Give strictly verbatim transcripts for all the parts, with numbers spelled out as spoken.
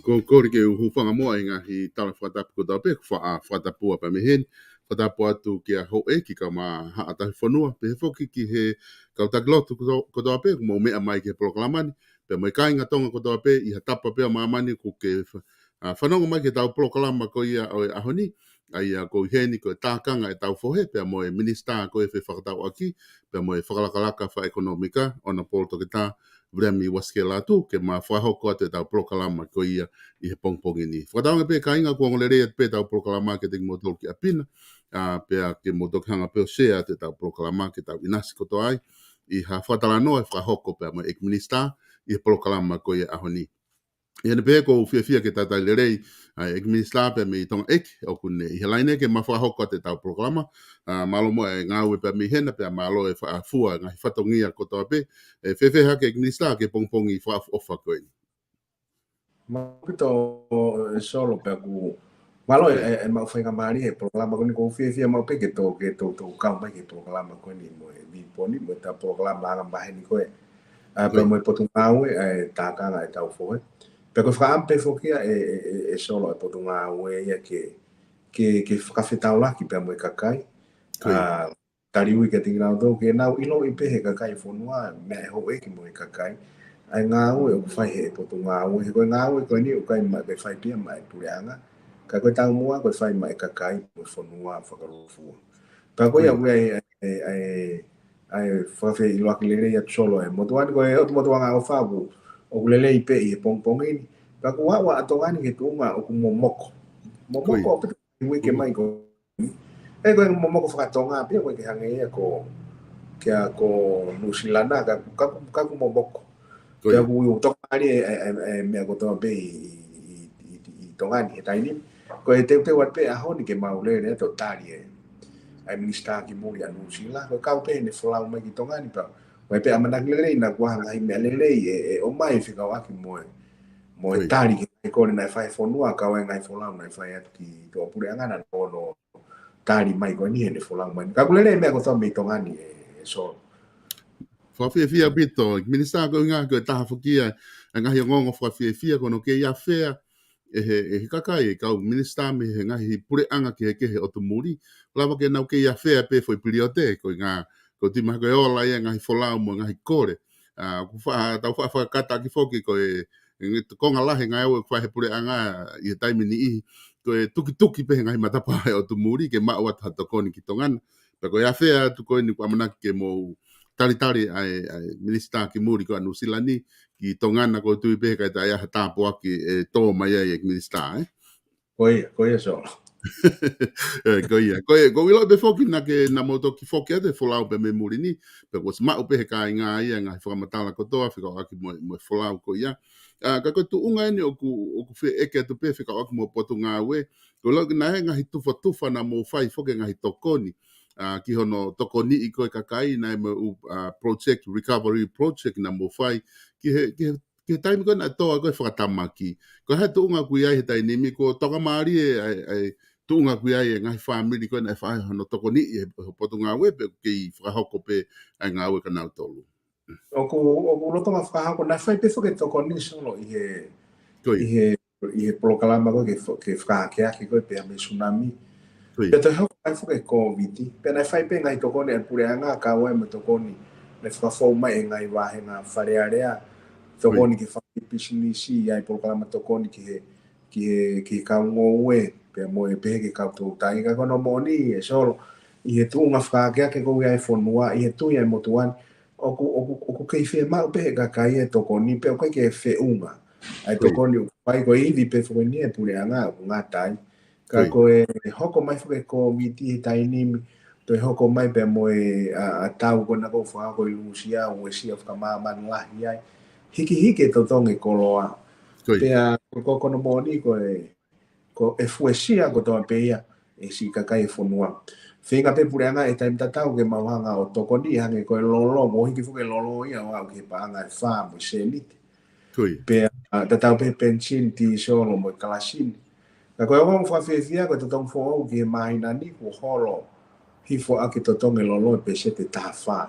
Ko, ko e kole ke u hūfanga muʻa ʻi he ngaahi tala fakatapu kotoa pē, fa-, ʻa, fakatapu atu pē mei heni, fakatapu atu kia Houʻeiki kae ʻumaʻā Haʻa Tauhi Fonua, pehē foki ki he kau taki lotu koto-, kotoa pē, ʻoku mou meʻa mai ki he polokalama ni, pea mo e kāinga Tonga kotoa pē, ʻi ha tapa pē ʻo māmani ʻoku ke fa-, ʻa, fanongo mai ki heʻetau polokalama ko ia ʻo e ʻaho ni, ʻa ia ko e heni ko e tākanga ʻetau fohe, pea mo e minisitā ko e fefakatauʻaki, pea mo e fakalakalaka fakaʻekonōmika, Honourable Toketā Viliami Uasikela Atu, ke ma fakahoko atu ʻetau polokalama ko ia ʻi he pongipongi ni. Fakatauange pē kāinga kuo ongo lelei atu pē ʻetau polokalama kiate kimoutolu ki ʻapi na, ʻa, pea ke mou toki hanga pē ʻo share atu ʻetau polokalama ke tau ʻinasi kotoa ai, ʻi ha fakatalanoa ʻe fakahoko pea mo e ʻEiki Minisitā, ʻi he polokalama ko ia ʻaho ni. ʻI heʻene pehē ʻoku ou fiefia ke talitali lelei, ʻa e ʻEiki Minisitā pea mei Tonga ʻEiki, ʻoku ne ʻi he laine ke ma fakahoko atu ʻetau polokalama, ʻa, mālō muʻa e ngāue pea mei hena, pea mālō e fa-, fua, ngaahi fatongia kotoa pē, ʻe fēfē hake ʻEiki Minisitā ki he pongipongi fakaʻofoʻofa ko eni. Mālō ʻaupito ʻe Solo pea ʻoku, mālō e, e, e maʻu faingamālie he polokalama ko eni ʻoku ou fiefia maʻu pē ke tō, ke tō, tō kau mai ki he polokalama ko eni mo e viponi, mo ʻetau polokalama anga maheni ko ē. ʻA, pea mo e potungāue, ʻa e tākanga ʻetau fohe. Pea ko e fakaʻamu pē foki ia ʻe, ʻe, ʻe, ʻe Solo e potungāue ia ke, ke, ke fakafetaulaki pea mo e kakai. ʻA, taliui kiate kinautolu ke nau ʻiloʻi pē he kakai fonua, meʻa ʻe Houʻeiki mo e kakai. ʻA e ngāue ʻoku fai he potungāue, he ko e ngāue ko eni ʻoku ʻikai ma-, ke fai pē ia maʻa e puleʻanga. Ka ko e taumuʻa ko e fai maʻa e kakai mo e fonua fakalūkufua. Pea ko ia ʻoku ʻi ai, ʻa e, ʻa e, ʻa e fakafeʻiloaki lelei atu Solo e motuʻa ni ko e ʻOtu Motu Angaʻofa ʻoku, ʻoku lelei pē ʻi he pongipongi ni. Pea ʻoku ʻalu ʻa Tonga ni ki he tuʻunga ʻoku momoko. Momoko ʻaupito uike mai ko ē. ʻE ko e momoko fakatonga pē ia ʻoku ʻikai ke hangē ia ko, kia ko Nuʻusila na, ka, ka, ka ʻoku momoko. Pea ʻoku toka ʻali e, e, e, e meʻa kotoa pē ʻi, ʻi, ʻi, ʻi, ʻi Tonga ni he taimi ni. Ko e teuteu atu pē ʻaho ni ke mau lele atu ʻo tali e, ʻa e Minisitā ki Muli ʻa Nuʻusila. Ko e kau pē heʻene folau mai ki Tonga ni pea, ko e pē ʻamanaki lelei naʻa kuo ʻi ai ha ngaahi meʻa lelei ʻe, ʻe ʻomai fekauʻaki mo e, mo e tali ki he ngaahi kole naʻe fai he fonua, kau ai e ngaahi folau naʻe fai atu ki tuʻapuleʻanga naʻa nau ō ʻo tali mai ko eni heʻene folau mai. Ka ʻoku lelei e meʻa kotoa mei Tonga ni ʻe, ʻe Solo. Fakafiefia ʻaupito, Minisitā, ko e ʻuhinga ko e taha foki ia e ngaahi ongoongo fakafiefia ko hono kei ʻafea ʻe he, ʻe he kakai, ʻe he kau minisitā mei he ngaahi puleʻanga kehekehe ʻo ʻotu muli, lava ke nau kei afea pē foʻi piliote, ko e ngaahi, ko e tui mai ko e ola ia e ngaahi folau mo e ngaahi kole. ʻA, ʻoku fa-, tau fa-, fakakataʻaki foki ko e, e konga lahi e ngāue ʻoku fai he puleʻanga ʻi he taimi ni ʻi, ko e tukituki pē he ngaahi matapā ʻo ʻotu muli ke maʻu atu ha tokoni ki Tonga na. Pea ko e afea atu ko eni ʻoku ʻamanaki ke mou talitali ʻa e, ʻa e minisitā ki muli ko ē ʻa Nuʻusila ni ki Tonga na, ʻoku ou tui pē he ʻikai toe ʻi ai ha tāpuaki ʻe tō mai ai e minisitā, ē? Ko ia, ko ia, Solo. ʻE, ko ia. Ko e, ʻoku ou ʻilo pē foki naʻa ke, naʻa mou toki foki atu e folau pē mei muli ni, pea kuo ʻosi maʻu pē he kāinga ia e ngaahi fakamatala kotoa fekauʻaki mo, mo e folau ko ia. ʻA, ka ko e tuʻunga eni ʻoku, ʻoku fie ʻeke atu pē fekauʻaki mo e Potungāue, ʻoku ou ʻilo naʻe ʻi ai e ngaahi tufatufa naʻa mou fai foki e ngaahi tokoni, ʻa, ki hono tokoniʻi ko ē e kakai, naʻe ʻi ai mo e ʻū, ʻa, project, recovery project naʻa mou fai ki he, ki he, ki he taimi ko ē naʻe tō ai ko ē e fakatamaki. Ko e hā e tuʻunga ʻoku ʻi ai he taimi ni, kuo tokamālie ʻa e, ʻa e tuʻunga ʻoku ʻi ai e ngaahi fāmili ko ē naʻe fai hono tokoniʻi ʻe he, he Potungāue, pe ʻoku kei fakahoko pē ʻa e ngāue kia nautolu? ʻOku, ʻoku lolotonga fakahoko, naʻe fai pē foki e tokoni, Solo, ʻi he, Ko ia. ʻi he, ʻi he polokalama ko ē ke fa-, ke fakaakeake ko ē pea mei he tsunami. Ko ia. Pea toe hoko mai foki e Kōviti. Pea naʻe fai pē ngaahi tokoni ʻa e puleʻanga, kau ai mo e tokoni naʻe fakafou mai ʻe he ngaahi vāhenga Fale Alea. Tokoni Ko ia. ke fai pisinisi, ʻi ai e polokalama tokoni ki he, ki he, ki he kau ngoue, pea mo e pehē ki he kau toutai. Ka ko hono moʻoni, ʻe Solo, ʻi he tuʻunga fakaakeake ko ē ʻa e fonua, ʻi he tui ʻa e motuʻa ni, ʻoku, ʻoku, ʻoku kei fiemaʻu pē ʻe he kakai e tokoni, pea ʻoku ʻikai ke feʻunga ʻa e Ko ia. tokoni ʻoku fai, ko e ivi pē foki eni e puleʻanga ʻoku ngata ai. Ka Ko ia. ko e hoko mai foki e Kōviti he taimi ni, toe hoko mai pea mo e, ʻa, ʻa e tau ko ena ʻoku fakahoko ʻi Lūsia, uesia fakamāmani lahi ai. Hikihiki e totongi e koloa. Ko ia. Pea ko, ko hono moʻoni ko e, ko e fuesia kotoa pē ia ʻe siʻi kakai e fonua. Feinga pē puleʻanga he taimi tatau ke mau hanga ʻo tokoni, hangē ko e lolo, mou hiki foki e lolo ia ʻo aʻu ki he paʻanga ʻe fā mo e sēniti. Ko ia. Pea, ʻa, tatau pē penisini, tīsolo mo e kalasini. Ka ko e ongoongo fakafiefia ko e totongi foʻou ki he māhina ni kuo holo hifo ʻaki e totongi e lolo ʻe peseti ʻe taha fā.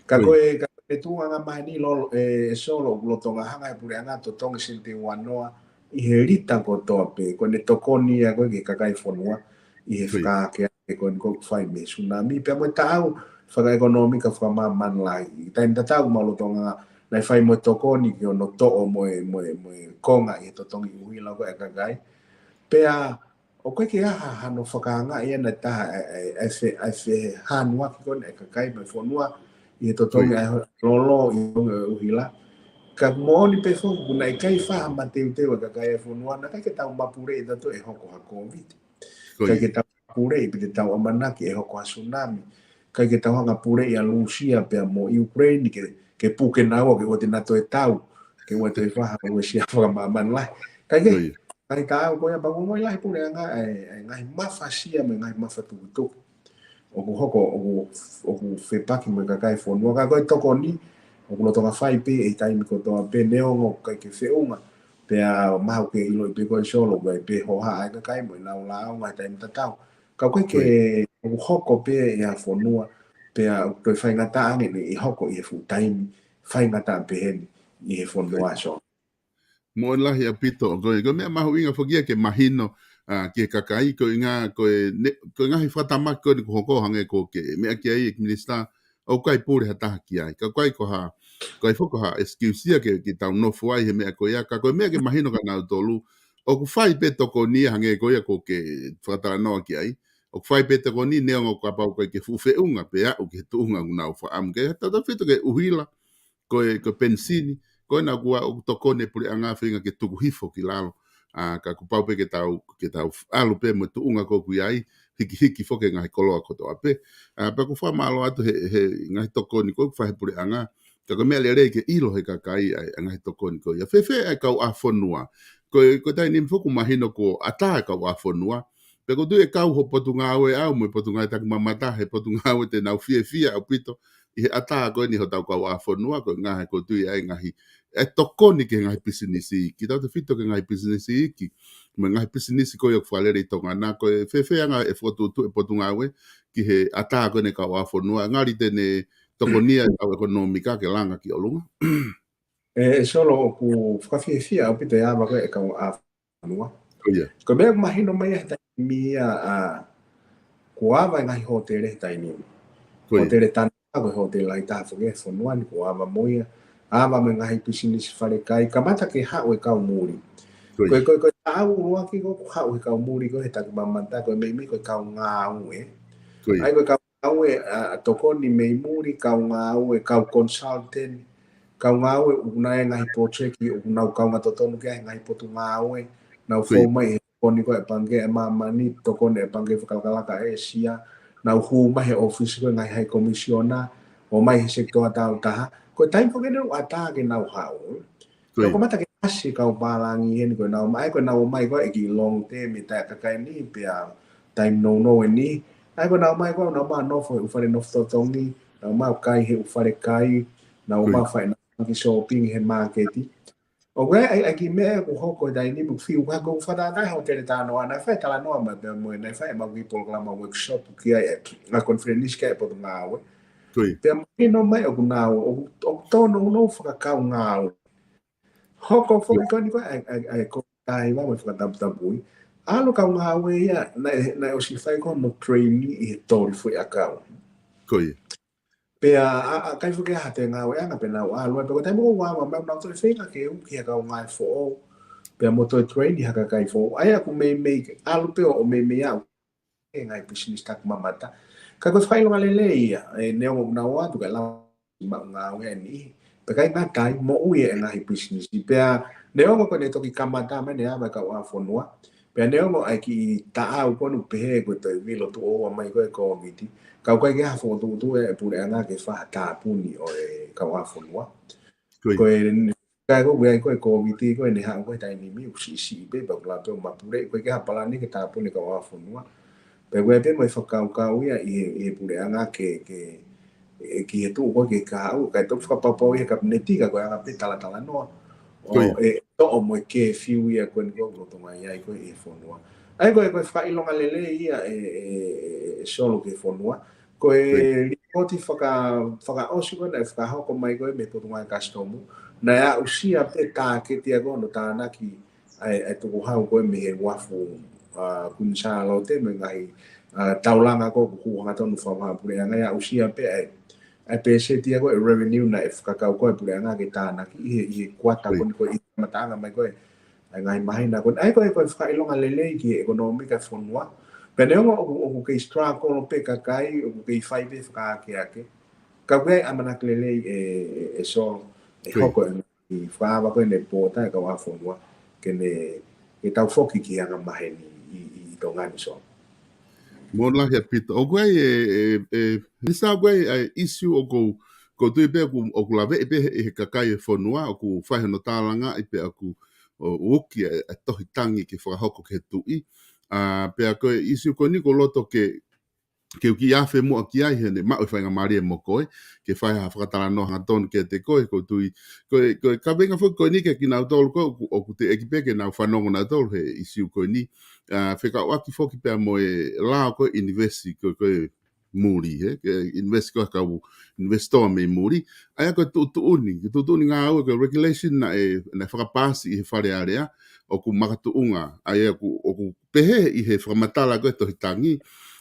Ka Ko ia. ko e, ka ko e tuʻunga angamaheni, Lolo, ʻe, ʻe Solo, ʻoku lolotonga hanga ʻe he puleʻanga ʻo totongi e sēniti ʻe uanoa ʻi he lita kotoa pē, ko ʻene tokoni ia ko ē ki he kakai e fonua ʻi he Ko ia. fakaakeake ko eni ʻoku fai mei he tsunami. Pea mo e taʻau fakaʻekonōmika fakamāmani lahi. ʻI he taimi tatau mau lolotonga, naʻe fai mo e tokoni ki hono toʻo mo e, mo e, mo e konga ʻi he totongi ʻuhila ko ē ʻa e kakai. Pea ʻoku ʻikai ke ʻi ai ha, hano fakaangaʻi ʻe ha taha e, e, e fe-, e fehanuaki ko ena ʻa e kakai mo e fonua ʻi he totongi Ko ia. ʻa e lolo ʻi he totongi ʻuhila. Ka moʻoni pē foki, ʻoku naʻe ʻikai fai ha mateuteu ʻa e kakai e fonua, naʻe ʻikai ke tau mapuleʻi ʻe tautolu ʻe hoko ha Kōviti. Ko ʻIkai ia. ke tau mapuleʻi pe te tau ʻamanaki ʻe hoko ha tsunami. ʻIkai ke tau hanga ʻo puleʻi ʻa Lūsia pea mo ʻIukuleini ke, ke puke naua ke ʻoua te na toe tau, ke ʻoua toe fai ha uesia fakamāmani lahi. ʻIkai ke, Ko ia. ʻikai taau ko ia, pea ʻoku ongoʻi lahi e puleʻanga e, e ngaahi mafasia mo e ngaahi mafatukituki ʻoku hoko, ʻoku, ʻoku fepaki mo e kakai e fonua. Ka ko e tokoni, ʻoku lolotonga fai pē ʻi he taimi kotoa pē, neongo ʻoku ʻikai ke feʻunga. Pea mahalo ʻoku ke ʻiloʻi pē koe, Solo, ʻoku ʻi ai pē e hohaʻa ʻa e kakai mo ʻenau lāunga he taimi tatau. Ka ʻoku ʻikai ke, Ko ia. ʻoku hoko pē ʻe he fonua, pea ʻoku toe faingataʻa ange ʻene hoko ʻi he fuʻu taimi faingataʻa pehē ni ʻi he fonua, Ko ia. Solo. Moʻoni lahi ʻaupito, ko e, ko e meʻa mahuʻinga foki ia ke mahino, ʻa, ki he kakai, ko e ʻuhinga, ko e ne-, ko e ngaahi fakatamaki ko eni kuo hoko, hangē ko ē ʻoku ke meʻa ki ai, ʻEiki Minisitā, ʻoku ʻikai pule ha taha ki ai. Ka ʻoku ʻikai ko ha, ʻoku ʻikai foki ko ha excuse ia ke, ke tau nofo ai he meʻa ko ia, ka ko e meʻa ke mahino kia nautolu, ʻoku fai pē tokoni ia hangē ko ia ʻoku ke fakatalanoa ki ai. ʻOku fai pē tokoni neongo kapau ʻoku ʻikai ke fuʻu feʻunga pe aʻu ki he tuʻunga ʻoku nau fakaʻamu ki ai. Tautautefito ki he ʻuhila, ko e, ko e penisini, ko ena kuo ʻoku tokoni e puleʻanga feinga ke tuku hifo ki lalo. ʻA, ka kuo pau pē ke tau, ke tau ʻalu pē mo e tuʻunga ko ē ʻoku ʻi ai, hikihiki foki e ngaahi koloa kotoa pē. ʻA, pea ʻoku ou fakamālō atu he, he ngaahi tokoni ko ē ʻoku fai he puleʻanga, ka ko e meʻa lelei ke ʻilo ʻe he kakai ʻa e, ʻa e ngaahi tokoni ko ia. Fēfē ʻa e kauʻāfonua? Ko e, ko e taimi ni foki ʻoku mahino kuo ʻatā e kauʻāfonua. Pea ʻoku ou tui ʻe kau ho Potungāue ʻau mo e Potungāue Takimamata he Potungāue te nau fiefia ʻaupito ʻi he ʻatā ko eni hotau kauʻāfonua, ko e ngaahi, ʻoku ou tui ʻa e ngaahi, ʻe tokoni ki he ngaahi pisinisi iiki. Tautautefito ki he ngaahi pisinisi iiki mo e ngaahi pisinisi ko ia ʻoku fakalele ʻi Tonga na, ko e fēfē ʻa e ngaahi fokotuʻutuʻu ʻa e Potungāue ki he ʻatā ko eni e kauʻāfonua, ngali te ne tokonia e kau ʻekonōmika ke langa ki ʻolunga? ʻE, ʻe Solo, ʻoku fakafiefia ʻaupito e ava ko ē e kauʻā fonua. Ko ia. Ko e meʻa ʻoku mahino mai he taimi ia, ʻa, kuo ava e ngaahi hōtele he taimi ni. Ko ia. Hōtele Tanoa ko e hōtele lahi taha foki he fonua ni, kuo ava mo ia. ʻAva mo e ngaahi pisinisi falekai, kamata ke haʻu e kau muli. Ko ia. Ko e, ko e, ko e taʻau ʻuluaki ko ē ʻoku haʻu he kau muli ko ē he takimamata, ko e meimei ko e kau ngāue. Ko ia. ʻA ia ko e kau ngāue, ʻa, tokoni mei muli, kau ngāue, kau consultant, kau ngāue ʻoku nau ʻi he ngaahi project, ʻoku nau kaunga totonu ki ai he ngaahi potungāue, nau Ko ia. fou mai he tokoni ko ē ʻa e Pangikē ʻa Māmani, tokoni ʻa e Pangikē Fakalakalaka ʻa ʻĒsia, nau hū mai he ʻōfisi ko ē ʻa e ngaahi High Commissioner, ʻo mai he sekitoa tāutaha. Ko e taimi ko ē ʻoku nau ʻatā ke nau haʻu. Ko ia. Ko e kamata ke ʻasi e kau pālangi heni ko ē ʻenau ōmai, ko ʻenau ōmai ko ē ʻa e kiʻi long term, ʻa e taʻe kakai ni, pea taimi nounou eni. ʻA ia ko ʻenau ōmai ko ē, nau ōmai ʻo nofo he ʻū fale nofo totongi, nau ōmai ʻo kai he ʻū falekai, nau Ko ia. ōmai ʻo fai ʻenau kiʻi shopping he māketi. ʻOku ʻi ai, ʻi ai e kiʻi meʻa ʻoku hoko he taimi ni ʻoku fiu, ka ko e fakatātā he hōtele Tanoa, naʻe fai e talanoa mai pea mo e, naʻe fai ʻemau kiʻi polokalama workshop ki ai, ʻa e conference ki ai e Potungāue. Ko ia. Pea mahino mai ʻoku nau, ʻoku, ʻoku tōnounou fakakaungāue. Hoko foki Ko ia. ko eni ko ē, ʻa e, ʻa e, ʻa e ko e taimi mo e fakataputapui. ʻAlu e kau ngāue ia, naʻe, naʻe ʻosi fai ko ē hono train ʻi he toli foʻi ʻakau. Ko ia. Pea, ʻa, ʻa, ʻikai foki ha toe ngāueʻanga pea nau ʻalu ai, pea ko e taimi ʻoku ava mai, nau toe feinga ke ui ki he kau ngāue foʻou, pea mo toe train ha kakai foʻou. ʻA ia ʻoku meimei ʻalu pē ʻo meimei aʻu ki he ngaahi pisinisi takimamata. Ka ko e fakaʻilonga lelei ia, ē, neongo ʻoku nau ō atu kae lava maʻu ngāue ni. Pea ʻikai ngata ai, moʻui e ngaahi pisinisi. Pea neongo ko ʻene toki kamata mai ʻene ava e kauʻāfonua. Pea neongo ʻa e kiʻi taʻau ko eni ʻoku pehē ko e toe vilo tuʻo ua mai ko ē e Kōviti. Ka ʻoku ʻikai ke ʻi ai ha fokotuʻutuʻu ʻe he puleʻanga ke fai ha tāpuni ʻo e kauʻāfonua. Ko ia. Ko e, ka ko ē ʻoku ʻi ai ko ē e Kōviti ko ē naʻe haʻu ko ē he taimi ni ʻoku siʻisiʻi pē, pea ʻoku lava pē ʻo mapuleʻi, ʻoku ʻikai ke ʻi ai ha palani ke tāpuni e kauʻāfonua. Pea ʻoku ʻi ai pē mo e fakakaukau ia ʻi he, ʻi he puleʻanga ke, ke, ʻe, ki he tuʻu ko ē ke kahaʻu, kae toki fakapapauʻi ʻe he Kapineti ka ko e anga pē talatalanoa. ʻO Ko ia. ʻe toʻo mo e curfew ia ko eni ʻoku lolotonga ʻi ai ko ē ʻi he fonua. ʻA ia ko e, ko e fakaʻilonga lelei ia ʻe, ʻe, ʻe, ʻe Solo ki he fonua. Ko e Ko ia. lipoti faka-, fakaʻosi ko ē naʻe fakahoko mai ko ē mei he Potungāue Kasitomu. Naʻe aʻusia pē tāketi ia ko ē hono tānaki ʻa e, ʻa e tukuhau ko ē mei he uafu, ʻa, Kuini Sālote mo e ngaahi, ʻa, taulanga ko ē ʻoku hū hangatonu fakavahaʻapuleʻanga, naʻe aʻusia pē ʻa e, ʻa e pēseti ia ko ē e revenue naʻe fakakaukau e puleʻanga ke tānaki ʻi he, ʻi he kuata Ko ia. ko eni ko ē ʻi he kamataʻanga mai ko ē ʻa e ngaahi māhina ko eni. ʻA ia ko e, ko e fakaʻilonga lelei ki he ʻekonōmika e fonua. Pea neongo ʻoku, ʻoku kei struggle pē kakai, ʻoku kei fai pē fakaakeake. Ka ʻoku ʻi ai e ʻamanaki lelei ʻe, ʻe, ʻe Solo, ʻe Ko ia. hoko e ʻi he fakaava ko ē ʻene pōta e kauʻāfonua, ke ne, ke tau foki ki he anga maheni ʻi, ʻi, ʻi Tonga ni, Solo. Mālō lahi ʻaupito. ʻOku ʻi ai e, e, e, Minisitā, ʻoku ʻi ai e ʻisiū ʻoku, ʻoku ou tui pē ʻoku, ʻoku laveʻi pē ʻe he, he kakai e fonua, ʻoku fai hono tālangaʻi pea ʻoku, ʻo, ʻuki e, e tohi tangi ke fakahoko ki he tuʻi. ʻA, pea ko e ʻisiū ko eni ʻoku ou loto ke, ke u kiʻi afe muʻa ki ai heni, maʻu e faingamālie mo koe, ke fai ha fakatalanoa hangatonu kiate koe, ʻoku ou tui, ko e, ko e kaveinga foki ko eni kiate kinautolu ko ē, ʻoku, ʻoku teʻeki pē ke nau fanongo nautolu he ʻisiū ko eni, ʻa, fekauʻaki foki pea mo e lao ko ē ʻinivesi ko ē, ko ē muli, he, ke ʻinivesi ko ē kau ʻinivesitoa mei muli, ʻa ia ko e tuʻutuʻuni, ke tuʻutuʻuni ngāue ko e regulation naʻe, naʻe fakapaasi ʻi he Fale Alea, ʻoku makatuʻunga, ʻa ia ʻoku, ʻoku pehē ʻi he fakamatala ko ē tohi tangi,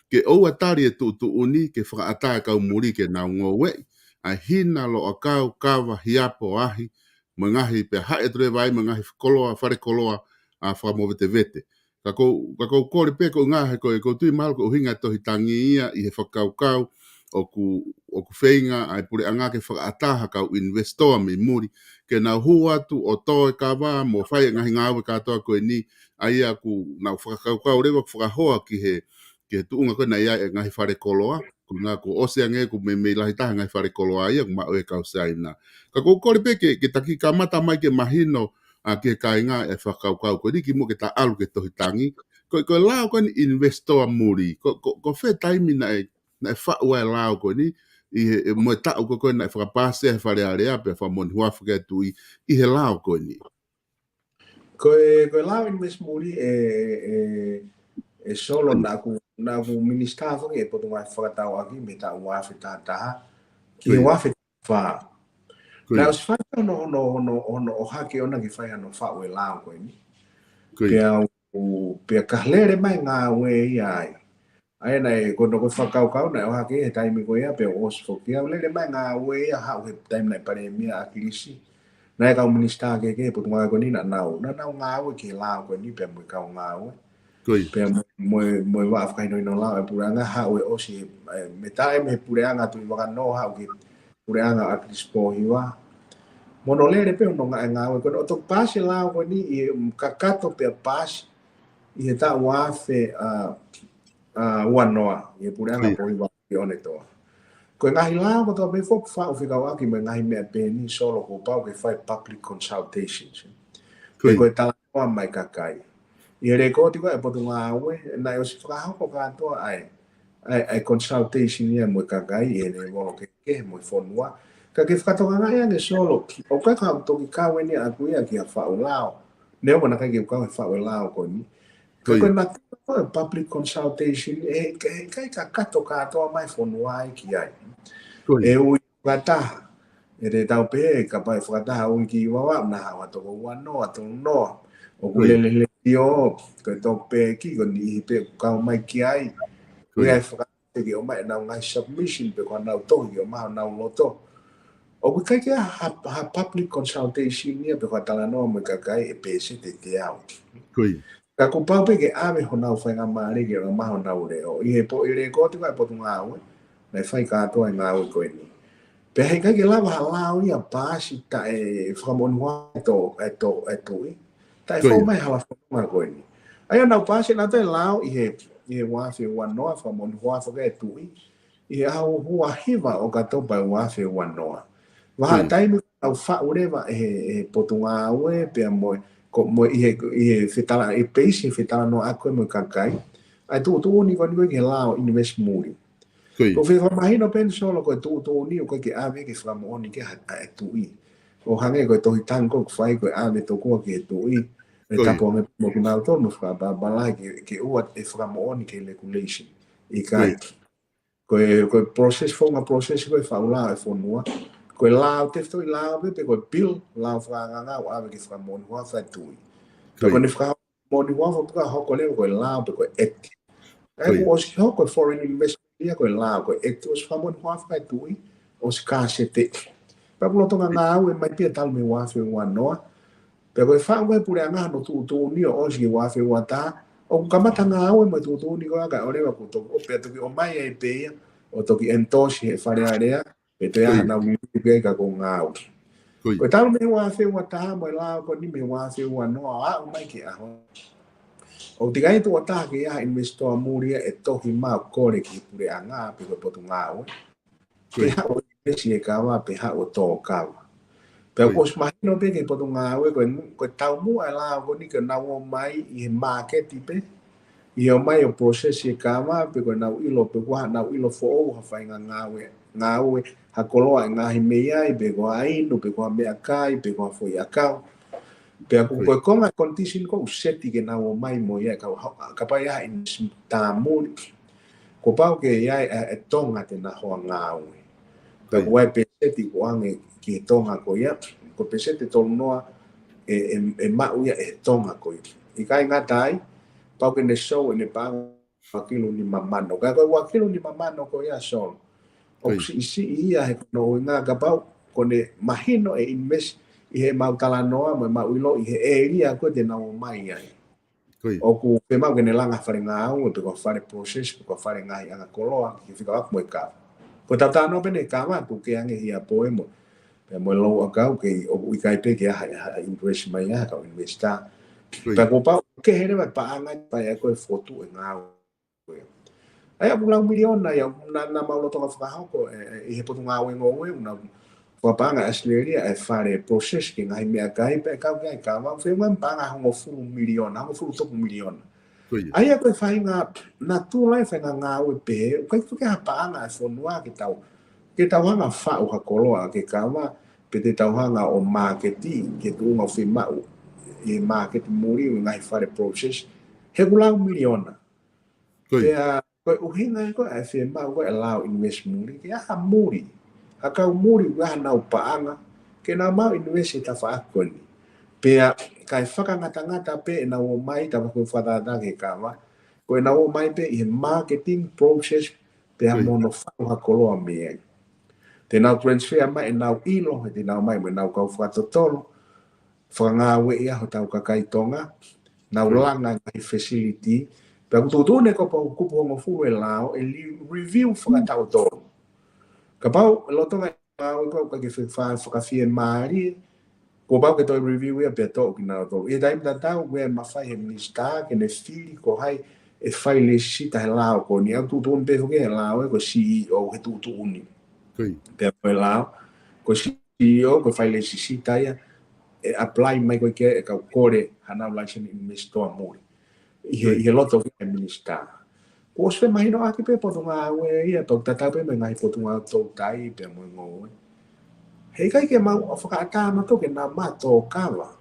ke ʻoua tali e tuʻutuʻuni ke fakaʻatā e kau muli ke nau ngoueʻi ʻa e hina, loʻakau, kava, hiapo, ahi, mo e ngaahi pea haʻi atu leva ai mo e ngaahi koloa, fale koloa, ʻa, fakamovetevete. Ka ʻoku, ka ʻoku ou kole pē ko e ngaahi ko e, ʻoku ou tui mahalo ko e ʻuhinga e tohi tangi ia ʻi he fakakaukau, ʻoku, ʻoku feinga ʻa e puleʻanga ke fakaʻatā ha kau ʻinivesitoa mei muli, ke nau hū atu ʻo tō e kava mo fai e ngaahi ngāue kātoa ko eni, ʻa ia ʻoku nau fakakaukau leva ʻoku fakahoa ki he, ki he tuʻunga ko ē naʻe ʻi ai e ngaahi fale koloa, ko e ʻuhinga kuo ʻosi ange ʻoku meimei lahi taha e ngaahi fale koloa ia, ʻoku maʻu ʻe he kau Siaina. Ka ʻoku ou kole pē ke, ke ta kiʻi kamata mai ke mahino, ʻa, ki he kāinga e fakakaukau ko eni kimuʻa ke ta ʻalu ki he tohi tangi. Ko, ko e lao ko eni ʻinivesitoa muli, ko, ko, ko fē taimi naʻe, naʻe faʻu ai e lao ko eni, ʻi he, e, mo e taʻu ko ē naʻe fakapaasi ai he Fale Alea pea fakamoʻoni huafa ki he tuʻi ʻi he lao ko eni. Ko e, ko e lao ʻinivesi muli ʻe, ʻe, ʻe Solo naʻa ku, naʻa ku minisitā foki ʻi he Potungāue Fakatauʻaki mei he taʻu ua afe taha taha ki he Ko ia. ua afe fā. Ko ia. Naʻe ʻosi fai hono, hono, hono, hono ʻohake ʻona ke fai hano faʻu e lao ko eni. Pea u, pea ka lele mai ngāue ia ai. ʻA ia naʻe, ko hono ko e fakakaukau naʻe ʻohake he taimi ko ia, pea u ʻosi foki au, lele mai ngāue ia haʻu he taimi naʻe palēmia ʻa ʻAkilisi. Naʻe kau minisitā kehekehe he potungāue ko eni naʻa nau, naʻa nau ngāue ki he lao ko eni pea mo e kau ngāue. Pea mo, mo, mo e vaʻa fakahinohino lao ʻa e puleʻanga haʻu ʻo ʻosi, ē, mei taimi he puleʻanga Tuʻivakanō haʻu ki he puleʻanga ʻa ʻAkilisi Pōhiva. Mo hono lele pē hono ngāue ko eni ʻo toki paasi e lao ko eni ʻi he, mm, kakato pea paasi ʻi he taʻu ua afe, ā, ā, ua noa, ʻi he puleʻanga Pōhiva ʻi ʻOnetoa. Ko e ngaahi lao kotoa pē foki ʻoku faʻu fekauʻaki mo e ngaahi meʻa pehē ni Solo kuo pau ke fai public consultations. Ko e talanoa mai kakai. ʻI he lekooti ko ē ʻa e potungāue, naʻe ʻosi fakahoko kātoa ʻa e, ʻa e, ʻa e consultation ia mo e kakai, ʻi he lēvolo kehekehe mo e fonua. Ka ke fakatokangaʻi ange Solo, ʻoku ʻikai ke u toki kau eni ʻaʻaku ia ki ha faʻu lao. Neongo naʻe ʻikai ke u kau he faʻu e lao ko eni. Ka ko e natula ko e public consultation, ʻe, ʻe, ʻikai kakato kātoa mai fonua ia ki ai. ʻE ui fakataha. ʻE te tau pehē, kapau ʻe fakataha ui ki Vavaʻu naʻa haʻu ha toko ua noa, tolu noa. ʻOku lele he letiō, ko e topic, ko e niʻihi pē ʻoku kau mai ki ai. Ko ia ʻe fakataha ke ʻomai ʻenau ngaahi submission pe ko ʻenau tohi ke ʻomai honau loto. ʻOku ʻikai ke ʻi ai ha, ha public consultation ia pe ko ha talanoa mo e kakai ʻe peseti ʻe teau. Ka kuo pau pē ke ʻave honau faingamālie ke ʻomai honau leʻo. ʻI he po, ʻi he lekooti ko ē ʻa e potungāue, naʻe fai kātoa e ngāue ko eni. Pea heʻikai ke lava ha lao ia paasi taʻe fakamoʻoni huafa e to, e to, e tuʻi. Taʻe fou mai hala fononga ko eni. ʻA ia naʻa nau paasi ʻenau toe lao ʻi he, ʻi he ua afe ua noa fakamoʻoni huafa e tuʻi. ʻI he ʻaho ua hiva ʻo ʻOkatopa ua afe ua noa. Vahaʻa taimi naʻa nau faʻu leva ʻe he, ʻe he potungāue pea mo, ko, mo ʻi he, ʻi he fetala, ʻi he peisi he fetalanoaʻaki ko ē mo e kakai. ʻA e tuʻutuʻuni ko eni ko ē ki he lao ʻinivesi muli. Ko e fakamahino pē eni Solo ko e tuʻutuʻuni ʻoku ʻikai ke ʻave ke fakamoʻoni ki ai ha, ha tuʻi. ʻO hangē ko e tohi tangi ko ē ʻoku fai ko e ʻave tokua ki he tuʻi. ʻE tapu ange mo kinautolu mo fakapapala ke, ke ʻoua ʻe fakamoʻoni ki he regulation. ʻIkai. Ko e, ko e process, founga process ko e faʻu lao e fonua. Ko e lao tefitoʻi lao pē, pe ko e bill, lao fakaangaanga ʻoku ʻave ke fakamoʻoni huafa e tuʻi. Pea ko ʻene fakamoʻoni huafa pē ka hoko leva ko e lao pe ko e act. ʻA ia kuo ʻosi hoko e foreign investment ia ko e lao ko e act, ʻosi fakamoʻoni huafa e tuʻi, ʻosi kāseti. Pea kuo lolotonga ngāue mai pē ia talu mei he ua afe ua noa, pea ko e faʻu ko ē ʻe he puleʻanga hono tuʻutuʻuni ʻo ʻosi ki he ua afe ua taha, ʻoku kamata ngāue mo e tuʻutuʻuni ko ia kae ʻoua leva kuo toki, ʻo pea toki ʻomai ai pē ia, ʻo toki endorse he Fale Alea, pe toe ʻi ai haʻanau liliu pē ia ka ko e ngāue. Ko e talu mei he ua afe ua taha mo e lao ko eni mei he ua afe ua noa ʻo aʻu mai ki he ʻaho ni. ʻOku teʻeki ai tuʻo taha ke ʻi ai ha ʻinivesitoa muli ia ʻe tohi mai ʻo kole ki he puleʻanga pe ko e potungāue ke haʻu ʻo ʻinivesi he kava pe haʻu ʻo tō kava. Pea kuo ʻosi mahino pē ki he potungāue ko e, ko e taumuʻa e lao ko eni ke nau ō mai ʻi he māketi pē, ʻi he ō mai ʻo process e kava pe ko ʻenau ʻilo pe ko ha, nau ʻilo foʻou ha faʻahinga ngāue, ngāue ha koloa ʻe ngaohi mei ai pe ko ha inu pe ko ha meʻakai pe ko ha foʻi ʻakau. Pea ko e, ko e konga condition ko ē ʻoku seti ke nau ō mai mo ia ka, kapau ʻe ʻi ai ha ʻinivesitā muli. Kuo pau ke ʻi ai e, e tonga te na hoa ngāue. Pea ko e peseti ʻoku ʻoange ki he tonga ko ia, ko e peseti ʻe tolu noa ʻe, ʻe, ʻe maʻu ia ʻe he tonga ko ia. ʻIkai ngata ai, pau ke ne show ʻene paʻanga ua kilu nima mano. Ka ko e ua kilu nima mano ko ia Solo, ʻoku siʻisiʻi ia he ko hono ʻuhinga kapau ʻoku ne mahino e invest ʻi heʻemau talanoa mo ʻemau ʻilo ʻi he ʻēlia ko ē te nau ō mai ai. ʻOku fiemaʻu ke ne langa fale ngāue pe ko ha fale process pe ko ha fale ngaahi anga koloa ke fika aku mo e kava. Ko e talanoa pē eni kava ʻoku ke ange hia poe mo, pea mo e lou ʻakau ke ʻoku ʻikai pē ke ʻi ai ha, ha interest mai ʻa e kau investor. Pea kuo pau ke hele mai paʻanga ʻe fai ai ko e fotu e ngāue. ʻA ia ʻoku lau miliona ia, naʻa, naʻa mau lolotonga fakahoko, ʻe, ʻe, ʻi he potungāue ngoue, ʻoku nau fakapaʻanga ʻe ʻAositelēlia e fale process ki he ngaahi meʻakai, pea kau ki ai kava, ʻoku fiemaʻu paʻanga hongofulu miliona, hongofulu tupu miliona. ʻA ia ko e faʻahinga natula e faʻahinga ngāue pehē, ʻoku ʻikai ke ʻi ai ha paʻanga ʻa e fonua ke tau, ke tau hanga faʻu ha koloa ke kava, pe te tau hanga ʻo māketi, ke tuʻunga ʻo fiemaʻu ʻi he māketi muli, ʻi he ngaahi fale process, he ʻoku lau miliona. Pea, ko e ʻuhinga ia ko ē ʻa e fiemaʻu ko ē ʻa e lao invest muli, ke ʻi ai ha muli. Ha kau muli, ʻoku ʻi ai haʻanau paʻanga, ke nau maʻu invest he tafaʻaki ko eni. Pea, kae fakangatangata pē ʻenau ō mai, tā ko e fakatātā ki he kava, ko ʻenau ō mai pē ʻi he marketing process, pea mo hono faʻu ha koloa mei ai. Te nau transfer mai ʻenau ʻilo, he te nau ō mai mo ʻenau kau fakatotolo, fakangāueʻi ʻa hotau kakai Tonga, nau langa ngaahi facility, pea ʻoku tuʻutuʻuni ko e kupu hongofulu e lao, ʻe li-, review fakataʻu tolu. Kapau, lolotonga e lao ʻoku ʻikai ke fai fakafiemālie, kuo pau ke toe review ia pea toʻo kinautolu. ʻI he taimi tatau, ʻoku ʻi ai e mafai he minisitā, ke ne fili ko hai ʻe fai lesisita he lao ko eni. ʻOku tuʻutuʻuni pē foki he lao ē, ko e C E O he tuʻutuʻuni. Pea ko e lao, ko e C E O, ko e fai lesisita ia, ʻe apply mai ko ē ke ʻe kau kole hanau license investor muli. ʻI he, ʻi he loto ʻa e minisitā. Kuo ʻosi femahinoʻaki pē potungāue ia, pea ʻoku tatau pē mo e ngaahi potungāue toutai pea mo e ngoue. He ʻikai ke mau ʻo fakaʻatā mautolu ke nau maʻu tō kava.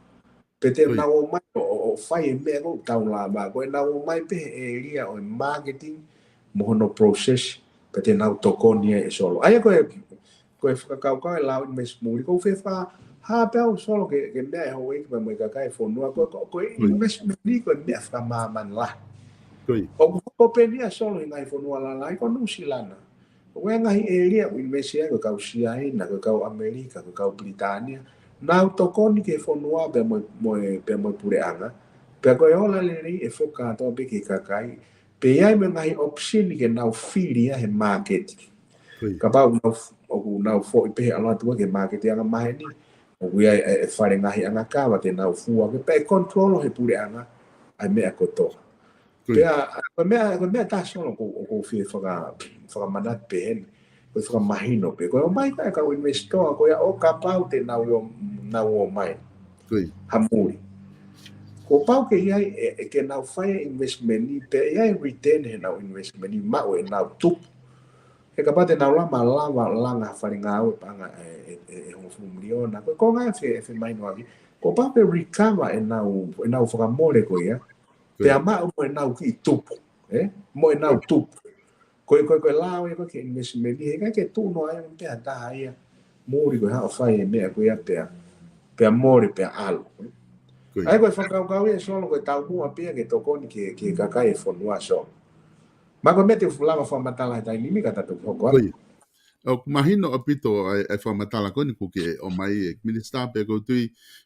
Pe te nau ō mai ʻo, ʻo, ʻo fai e meʻa ko ē ʻoku tau lava, ko ʻenau ō mai pē he area ʻo e marketing mo hono process, pea te nau tokoni ai ʻe Solo. ʻA ia ko e, ko e fakakaukau e lao invest muli, ʻoku ou fie fakahā pē au Solo ke, ke meʻa e houʻeiki pea mo e kakai e fonua, ko, ko, ko e investment ni ko e meʻa fakamāmani lahi. ʻOku hoko pē eni ia Solo ʻi he ngaahi fonua lalahi, ko Nuʻusila na. ʻOku ʻi ai e ngaahi area ʻoku invest ai, ko e kau Siaina, ko e kau ʻAmelika, ko e kau Pilitānia. Nau tokoni ki he fonua pea mo, mo e, pea mo e puleʻanga. Pea ko e ola lelei ʻe foki kātoa pē ki he kakai. Pea ʻi ai mo e ngaahi option ke nau fili ia he market. Kapau ʻoku nau, ʻoku nau foʻi pē he ʻalu atu ki he market anga maheni. ʻOku ʻi ai e, e fale ngaahi anga kava te nau fua ki ai pea ʻe control he puleʻanga ʻa e meʻa kotoa. Pea, ko e meʻa, ko e meʻa tā Solo ʻoku, ʻoku ou fie faka-, fakamanatu pē heni. Ko e fakamahino pē. Ko e ō mai ko ē kau investor, ko ia ʻo kapau te nau ō, nau ō mai. Ha muli. Kuo pau ke ʻi ai, ʻe, ʻe ke nau fai e investment ni, pea ʻi ai e return he nau investment ni, maʻu ʻenau tupu. He kapau te nau lava, lava, langa ha fale ngāue paʻanga ʻe, ʻe, ʻe, ʻe hongofulu miliona. Ko e konga ʻe fe-, ʻe femahinoʻaki. Kuo pau ke recover ʻenau, ʻenau fakamole ko ia. Pea maʻu mo ʻenau kiʻi tupu, ē? Mo ʻenau tupu. Ko e, ko e, ko e lao ia ko ē ki he investment ni, he ʻikai ke tuʻu noa ai pē ha taha ia. Muli ko e haʻu ʻo fai e meʻa ko ia pea, pea mole pea ʻalu. ʻA ia ko e fakakaukau ia Solo ko e taumuʻa pē ia ke tokoni ki he, ki he kakai e fonua Solo. Ma ko e meʻa te u lava fakamatala he taimi ni ka ta toki hoko atu. ʻOku mahino ʻaupito ʻa e, ʻa e fakamatala ko eni kuo ke ʻomai ʻe Minisitā pea ʻoku ou tui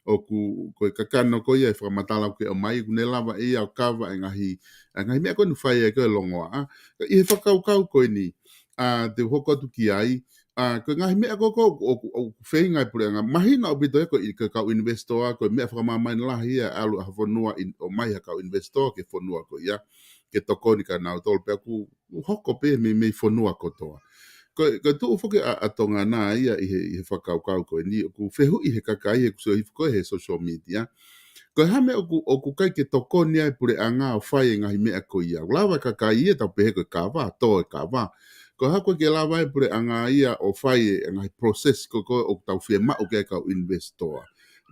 ʻoku, ko e kakano ko ia e fakamatala kuo ke ʻomai, kuo ne lava ʻe ia ʻo kava e ngaahi, ʻa e ngaahi meʻa ko eni ʻoku fai ai ko e longoaʻa. ʻI he fakakaukau ko eni, ʻa, te u hoko atu ki ai, ʻa, ko e ngaahi meʻa ko ē ʻoku, ʻoku, ʻoku feinga e puleʻanga. Mahino ʻaupito ia ko e, ko e kau investor, ko e meʻa fakamāmani lahi ia ʻalu ʻa ha fonua in-, ʻomai ha kau investor ki he fonua ko ia, ke tokoni kia nautolu pea ʻoku ʻoku hoko pē mei, mei fonua kotoa. Ko, ko e tuʻu foki ʻa, ʻa Tonga na ia ʻi he, ʻi he fakakaukau ko eni, ʻoku fehuʻi he kakai he kuo ʻosi hifo ko ē he social media. Ko e hā e meʻa ʻoku, ʻoku ʻikai ke tokoni ai e puleʻanga ʻo fai e ngaahi meʻa ko ia. ʻOku lava e kakai ia tau pehē ko e kava, tō e kava. Ko e hā ʻoku ʻikai ke lava e puleʻanga ia ʻo fai e ngaahi process ko ē ʻoku tau fiemaʻu ki ai e kau investor.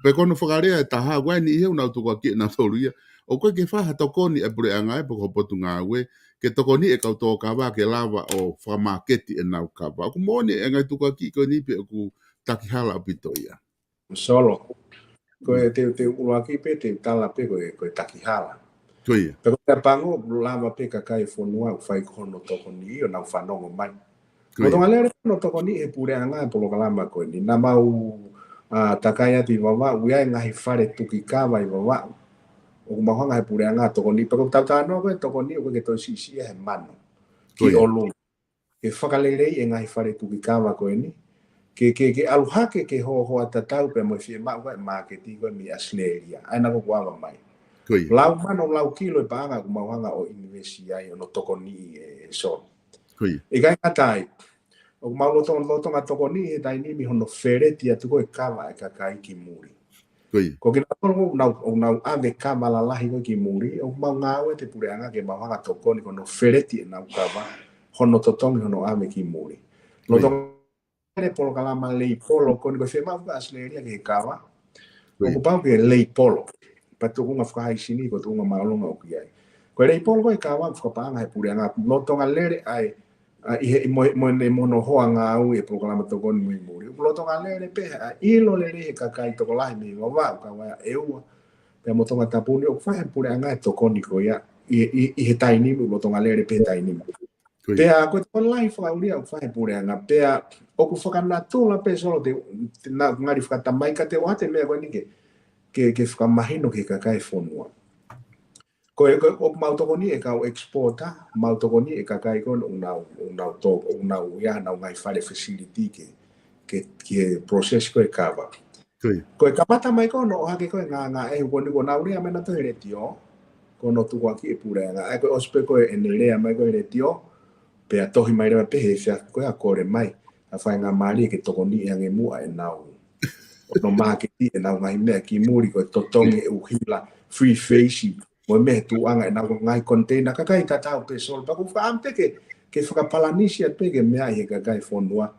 Pea ko hono fakalea ʻe taha, ʻoku ʻi ai e niʻihi ʻoku nau tukuakiʻi ʻenau tolu ia. ʻOku ʻikai ke fai ha tokoni ʻa e puleʻanga ē pe ko hono potungāue, ke tokoniʻi e kau tō kava ke lava ʻo fakamāketi ʻenau kava. ʻOku moʻoni e ngaahi tukuakiʻi ko eni pea ʻoku taki hala ʻaupito ia. Solo. Ko e te, te u ʻuluaki pē, te u tala pē ko e, ko e taki hala. Ko ia. Pea ko e pango, ʻoku lava pē kakai e fonua, ʻoku fai ko hono tokoni ʻo nau fanongo mai. Ko ia. Lolotonga lele hono tokoniʻi ʻe he puleʻanga e polokalama ko eni. Naʻa mau, ʻa, takai atu ʻi Vavaʻu, ʻoku ʻi ai e ngaahi fale tuki kava ʻi Vavaʻu. ʻOku mau hanga ʻe he puleʻanga ʻo tokoniʻi. Pea ko e tau talanoa ko ē tokoniʻi ʻoku ʻikai ke toe siʻisiʻi ia he mano. Ko ia. Ki ʻolunga. Ke fakaleleiʻi e ngaahi fale tuki kava ko eni. Ke, ke, ke ʻalu hake ke hohoa tatau pea mo e fiemaʻu ko ē ʻa e māketi ko ē mei ʻAositelēlia. ʻA ena ko ē kuo ava mai. Ko ia. Lau mano, lau kilo e paʻanga ʻoku mau hanga ʻo invest ai ʻo ne tokoniʻi ʻe, ʻe Solo. Ko ia. ʻIkai ngata ai. ʻOku mau lolotonga, lolotonga tokoniʻi he taimi ni hono feleti atu ko ē e kava ʻa e kakai ki muli. Ko ia. Ko kinautolu ʻoku nau, ʻoku nau ʻave kava lalahi ko ē ki muli, ʻoku mau ngāue ʻi he puleʻanga ke mau hanga ʻo tokoni ko hono feleti ʻenau kava, hono totongi hono ʻave ki muli. Ko ia. Lolotonga e polokalama leipolo, ko eni ko e fiemaʻu ʻa ʻAositelēlia ki he kava, ko ia, ʻoku pau ke leipolo. Pea tuʻunga fakahaisini, ko e tuʻunga māʻolunga ʻoku ʻi ai. Ko e leipolo ko ē e kava, fakapaʻanga ʻe he puleʻanga, lolotonga lele ʻa e ʻa, ʻi he, ʻi mo, mo ne mono hoa ngāue e polokalama tokoni mei muli. ʻOku lolotonga lele pē, ʻa, ʻilo lelei he kakai tokolahi mei Vavaʻu, Kauaʻi ʻEua, pea mo Tongatapu ni, ʻoku fai he puleʻanga e tokoni ko ia, ʻi, ʻi, ʻi he taimi ni, ʻoku lolotonga lele pē he taimi ni. Ko ia. Pea ko e tokoni lahi fakaʻulia ʻoku fai he puleʻanga, pea ʻoku fakanatula pē Solo te, te na, ngali fakatamai ka te ʻoatu e meʻa ko eni ke, ke, ke fakamahino ki he kakai e fonua. Ko e, ko e, ʻoku mau tokoni e kau exporter, mau tokoni e kakai ko ē ʻoku nau, ʻoku nau tō, ʻoku nau ʻi ai haʻanau ngaahi fale facility ke, ke, ke process ko ē e kava. Ko ia. Ko e kamata mai ko ē hono ʻohake ko ē e ngāngāʻehu ko eni kuo nau lea mai nautolu he letiō, ko hono tukuakiʻi e puleʻanga. ʻA ia ko e ʻosi pē ko ē ʻene lea mai ko ē he letiō, pea tohi mai leva pē he efiafi ko ē ʻa e kole mai ʻa e faingamālie ke tokoniʻi ange muʻa ʻenau ʻono māketi ʻenau ngaahi meʻa ki muli, ko e totongi e ʻuhila, free face, mo e meʻa he tuʻuʻanga ʻenau ngaahi container, kakai tatau pē Solo. Pea ʻoku ou fakaʻamu pē ke, ke fakapalanisi atu pē ke meaʻi he kakai e fonua.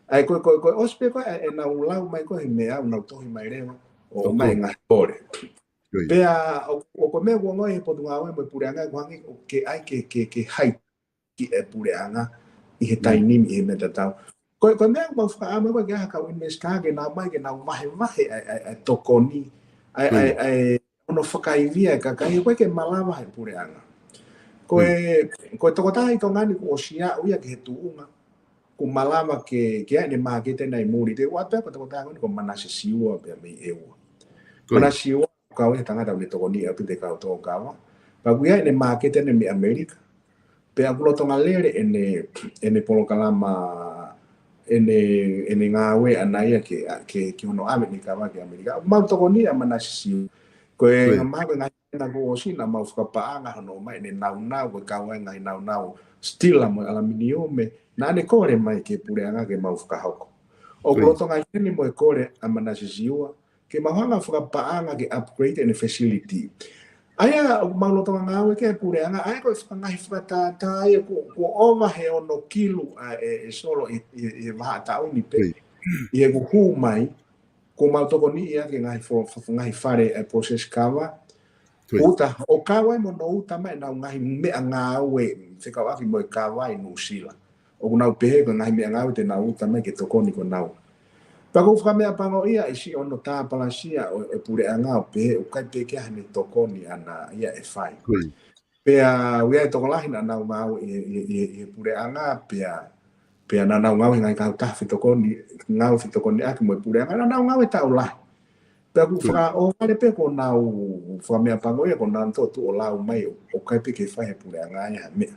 ʻA ia ko e, ko e, ko e ʻosi pē ko ē ʻenau lau mai ko ē he meʻa, ʻoku nau tohi mai leva ʻo ʻomai e ngaahi kole. Ko ia. Pea ʻo, ʻo ko e meʻa ʻoku ongoʻi he Potungāue mo e puleʻanga ʻoku hangē ʻoku ʻikai ke, ke, ke hai ki he puleʻanga ʻi he taimi ni ʻi he meʻa tatau. Ko e, ko e meʻa ʻoku mau fakaʻamu ko ē ke ʻai ha kau investor ke nau ōmai ke nau vahevahe ʻa e, ʻa e, ʻa e tokoni, ʻa e, ʻa e, ʻa e ʻono fakaivia e kakai, ʻoku ʻikai ke malava he puleʻanga. Ko e, ko e tokotaha ʻi Tonga ni kuo ʻosi aʻu ia ki he tuʻunga ʻoku malava ke, ke ʻi ai ʻene māketi ʻena ʻi muli. Te u ʻoatu pē ko e tokotaha ko eni ko Manase Siua pea mei ʻEua. Manase Siua, kau e tangata ʻoku ne tokoniʻi ʻaupito e kau tō kava. Pea ʻoku ʻi ai ʻene māketi ʻena mei ʻAmelika. Pea ʻoku lolotonga lele ʻene, ʻene polokalama, ʻene, ʻene ngāue ʻana ia ke, ke, ke hono ʻave ʻene kava ki ʻAmelika. ʻOku mau tokoniʻi ʻa Manase Siua. Ko e ngaahi meʻa ko ē naʻa ku ʻosi naʻa mau fakapaʻanga hono ʻomai ʻene naunau, ko e kau ai e ngaahi naunau stila mo e ʻalaminiume, naʻa ne kole mai ki he puleʻanga ke mau fakahoko. ʻOku lolotonga ʻi heni mo e kole ʻa Manase Siua, ke mau hanga fakapaʻanga ke upgrade ʻene facility. ʻA ia, ʻoku mau lolotonga ngāue ki he puleʻanga, ʻa ia ko e fakangaahi fakatātā ia kuo, kuo ʻova he ono kilu ʻa e, e Solo ʻi, ʻi, ʻi he vahaʻa taʻu ni pē. ʻI heʻeku hū mai, kuo mau tokoniʻi ʻaki e ngaahi fo-, fo-, ngaahi fale e process kava. Uta, ʻo kau ai mo hono uta mai ʻenau ngaahi meʻangāue fekauʻaki mo e kava ʻi Nuʻusila. ʻOku nau pehē ko e ngaahi meʻangāue te nau uta mai ke tokoni ko ʻenau. Pea ʻoku ou fakameʻapangoʻia ʻi siʻono tāpalasia ʻo e puleʻanga ʻo pehē ʻoku ʻikai pē ke ʻi ai haʻane tokoni ʻana ia ʻe fai. Pea ʻoku ʻi ai e tokolahi naʻa nau ngāue ʻi, ʻi, ʻi, ʻi he puleʻanga, pea, pea naʻa nau ngāue he ngaahi kautaha fetokoni, ngāue fetokoniʻaki mo e puleʻanga, naʻa nau ngāue taʻu lahi. Pea ʻoku fakaʻohovale pē kuo nau fakameʻapangoʻia, kuo nau tuʻu ʻo lau mai ʻoku ʻikai pē ke fai he puleʻanga ia ha meʻa.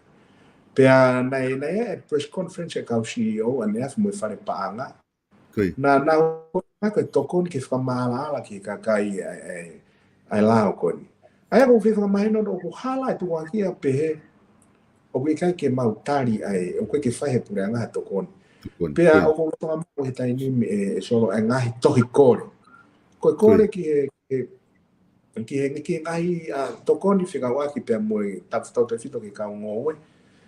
Pea naʻe, naʻe ʻi ai e press conference e kau C E O ʻaneafi mo e fale paʻanga. Naʻa nau ʻomai ko e tokoni ke fakamaʻalaʻala ki he kakai ʻa e, ʻa e, ʻa e lao ko eni. ʻA ia ʻoku ou fie fakamahino ʻoku hala e tukuakiʻi ʻo pehē ʻoku ʻikai ke mau tali ʻa e, ʻoku ʻikai ke fai he puleʻanga ha tokoni. Pea ʻoku lolotonga maʻu he taimi ni ʻe, ʻe Solo ʻa e ngaahi tohi kole. Ko e kole ki he, ki he ki he, ki he ngaahi, ʻa, tokoni fekauʻaki pea mo e tautefito ki he kau ngoue.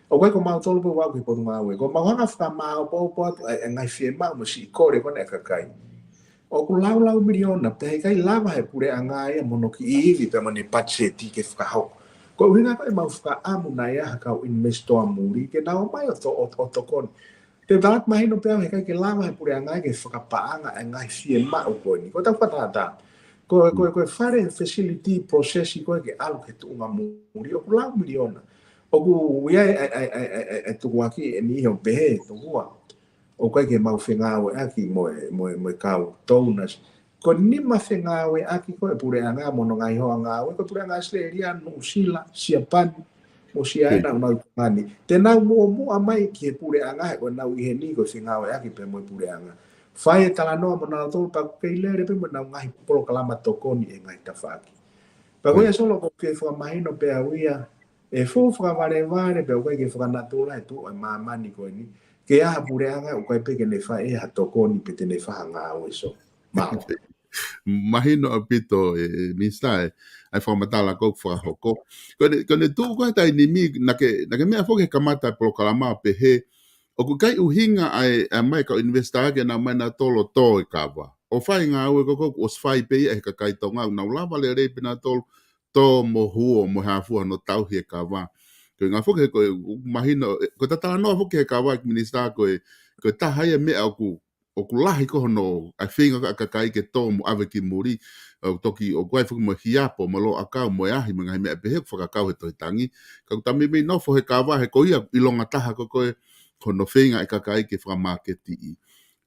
ʻOku ʻikai ko mautolu pē ʻoku aʻu ki he Potungāue. Ko mau hanga fakamāʻopoʻopo atu ʻa e, ʻa e ngaahi fiemaʻu mo e siʻi kole ko ena ʻa e kakai. ʻOku laulaulau miliona, pea ʻikai lava he puleʻanga ia mo hono kiʻi ivi pea mo ʻene patiseti ke fakahoko. Ko e ʻuhinga ko ē ʻemau fakaʻamu naʻa ʻi ai ha kau ʻinivesitoa muli ke nau ō mai ʻo to-, ʻo, ʻo tokoni. Te u tala atu mahino pē au he ʻikai ke lava he puleʻanga ia ke fakapaʻanga e ngaahi fiemaʻu ko eni. Ko ʻetau fakatātā. Ko, ko, ko e fale facility process ko ē ke ʻalu ki he tuʻunga muli ʻoku lau miliona. ʻOku ʻi ai e, e, e tukuakiʻi eni ʻo pehē, tokua. ʻOku ʻikai ke mau fengāueʻaki mo e, mo e, mo e kau donors. Ko e nima fengāueʻaki ko ē puleʻanga mo hono ngaahi hoa ngāue, ko e puleʻanga ʻAositelēlia, Nuʻusila, Siapani, mo Siaina ʻoku nau ʻi Tonga ni. Te nau muʻomuʻa mai ki he puleʻanga he ko ʻenau ʻi heni ko e fengāueʻaki pē mo e puleʻanga. Fai e talanoa mo nautolu pea ʻoku kei lele pē mo ʻenau ngaahi polokalama tokoni he ngaahi tafaʻaki. Pea ko ia Solo ʻoku ou fie fakamahino pē au ia, ʻe fuʻu fakavalevale pea ʻoku ʻikai ke fakanatula e tuʻu ʻa e māmani ko eni. Ke ʻi ai ha puleʻanga ʻoku ʻikai pē ke ne fai ha tokoni pe te ne fai ha ngāue Solo. Mālō. Mahino ʻaupito e, e Minisitā e, ʻa e fakamatala ʻoku fakahoko. Ko ʻene, ko ʻene tuʻu ko ē he taimi ni, naʻa ke, naʻa ke meʻa foki he kamata e polokalama ʻo pehē, ʻoku ʻikai ʻuhinga ʻa e, ʻa e ʻomai e kau ʻinivesitā ke nau ō mai nautolu ʻo tō e kava. ʻO fai e ngāue ko ē ʻoku ʻosi fai pē ia ʻe he kakai Tonga, ʻoku nau lava lelei pē nautolu, tō mo huo mo e hā fua hono tauhi e kava. Ko e ngaahi foki he ko e, ʻoku mahino, ʻe, ko e talanoa foki he kava ʻa e minisitā ko e, ko e taha ia e meʻa ʻoku, ʻoku lahi ko hono, ʻa e feinga ʻa e kakai ke tō mo ʻave ki muli, ʻo toki, ʻoku ʻi ai foki mo e hiapo, mo e loʻakau, mo e ahi, mo e ngaahi meʻa pehē ʻoku fakakau he tohi tangi. Ka ʻoku taimi meimei nofo he kava he ko ia ʻilonga taha ko e, ko e, hono feinga ʻa e kakai ke fakamāketiʻi.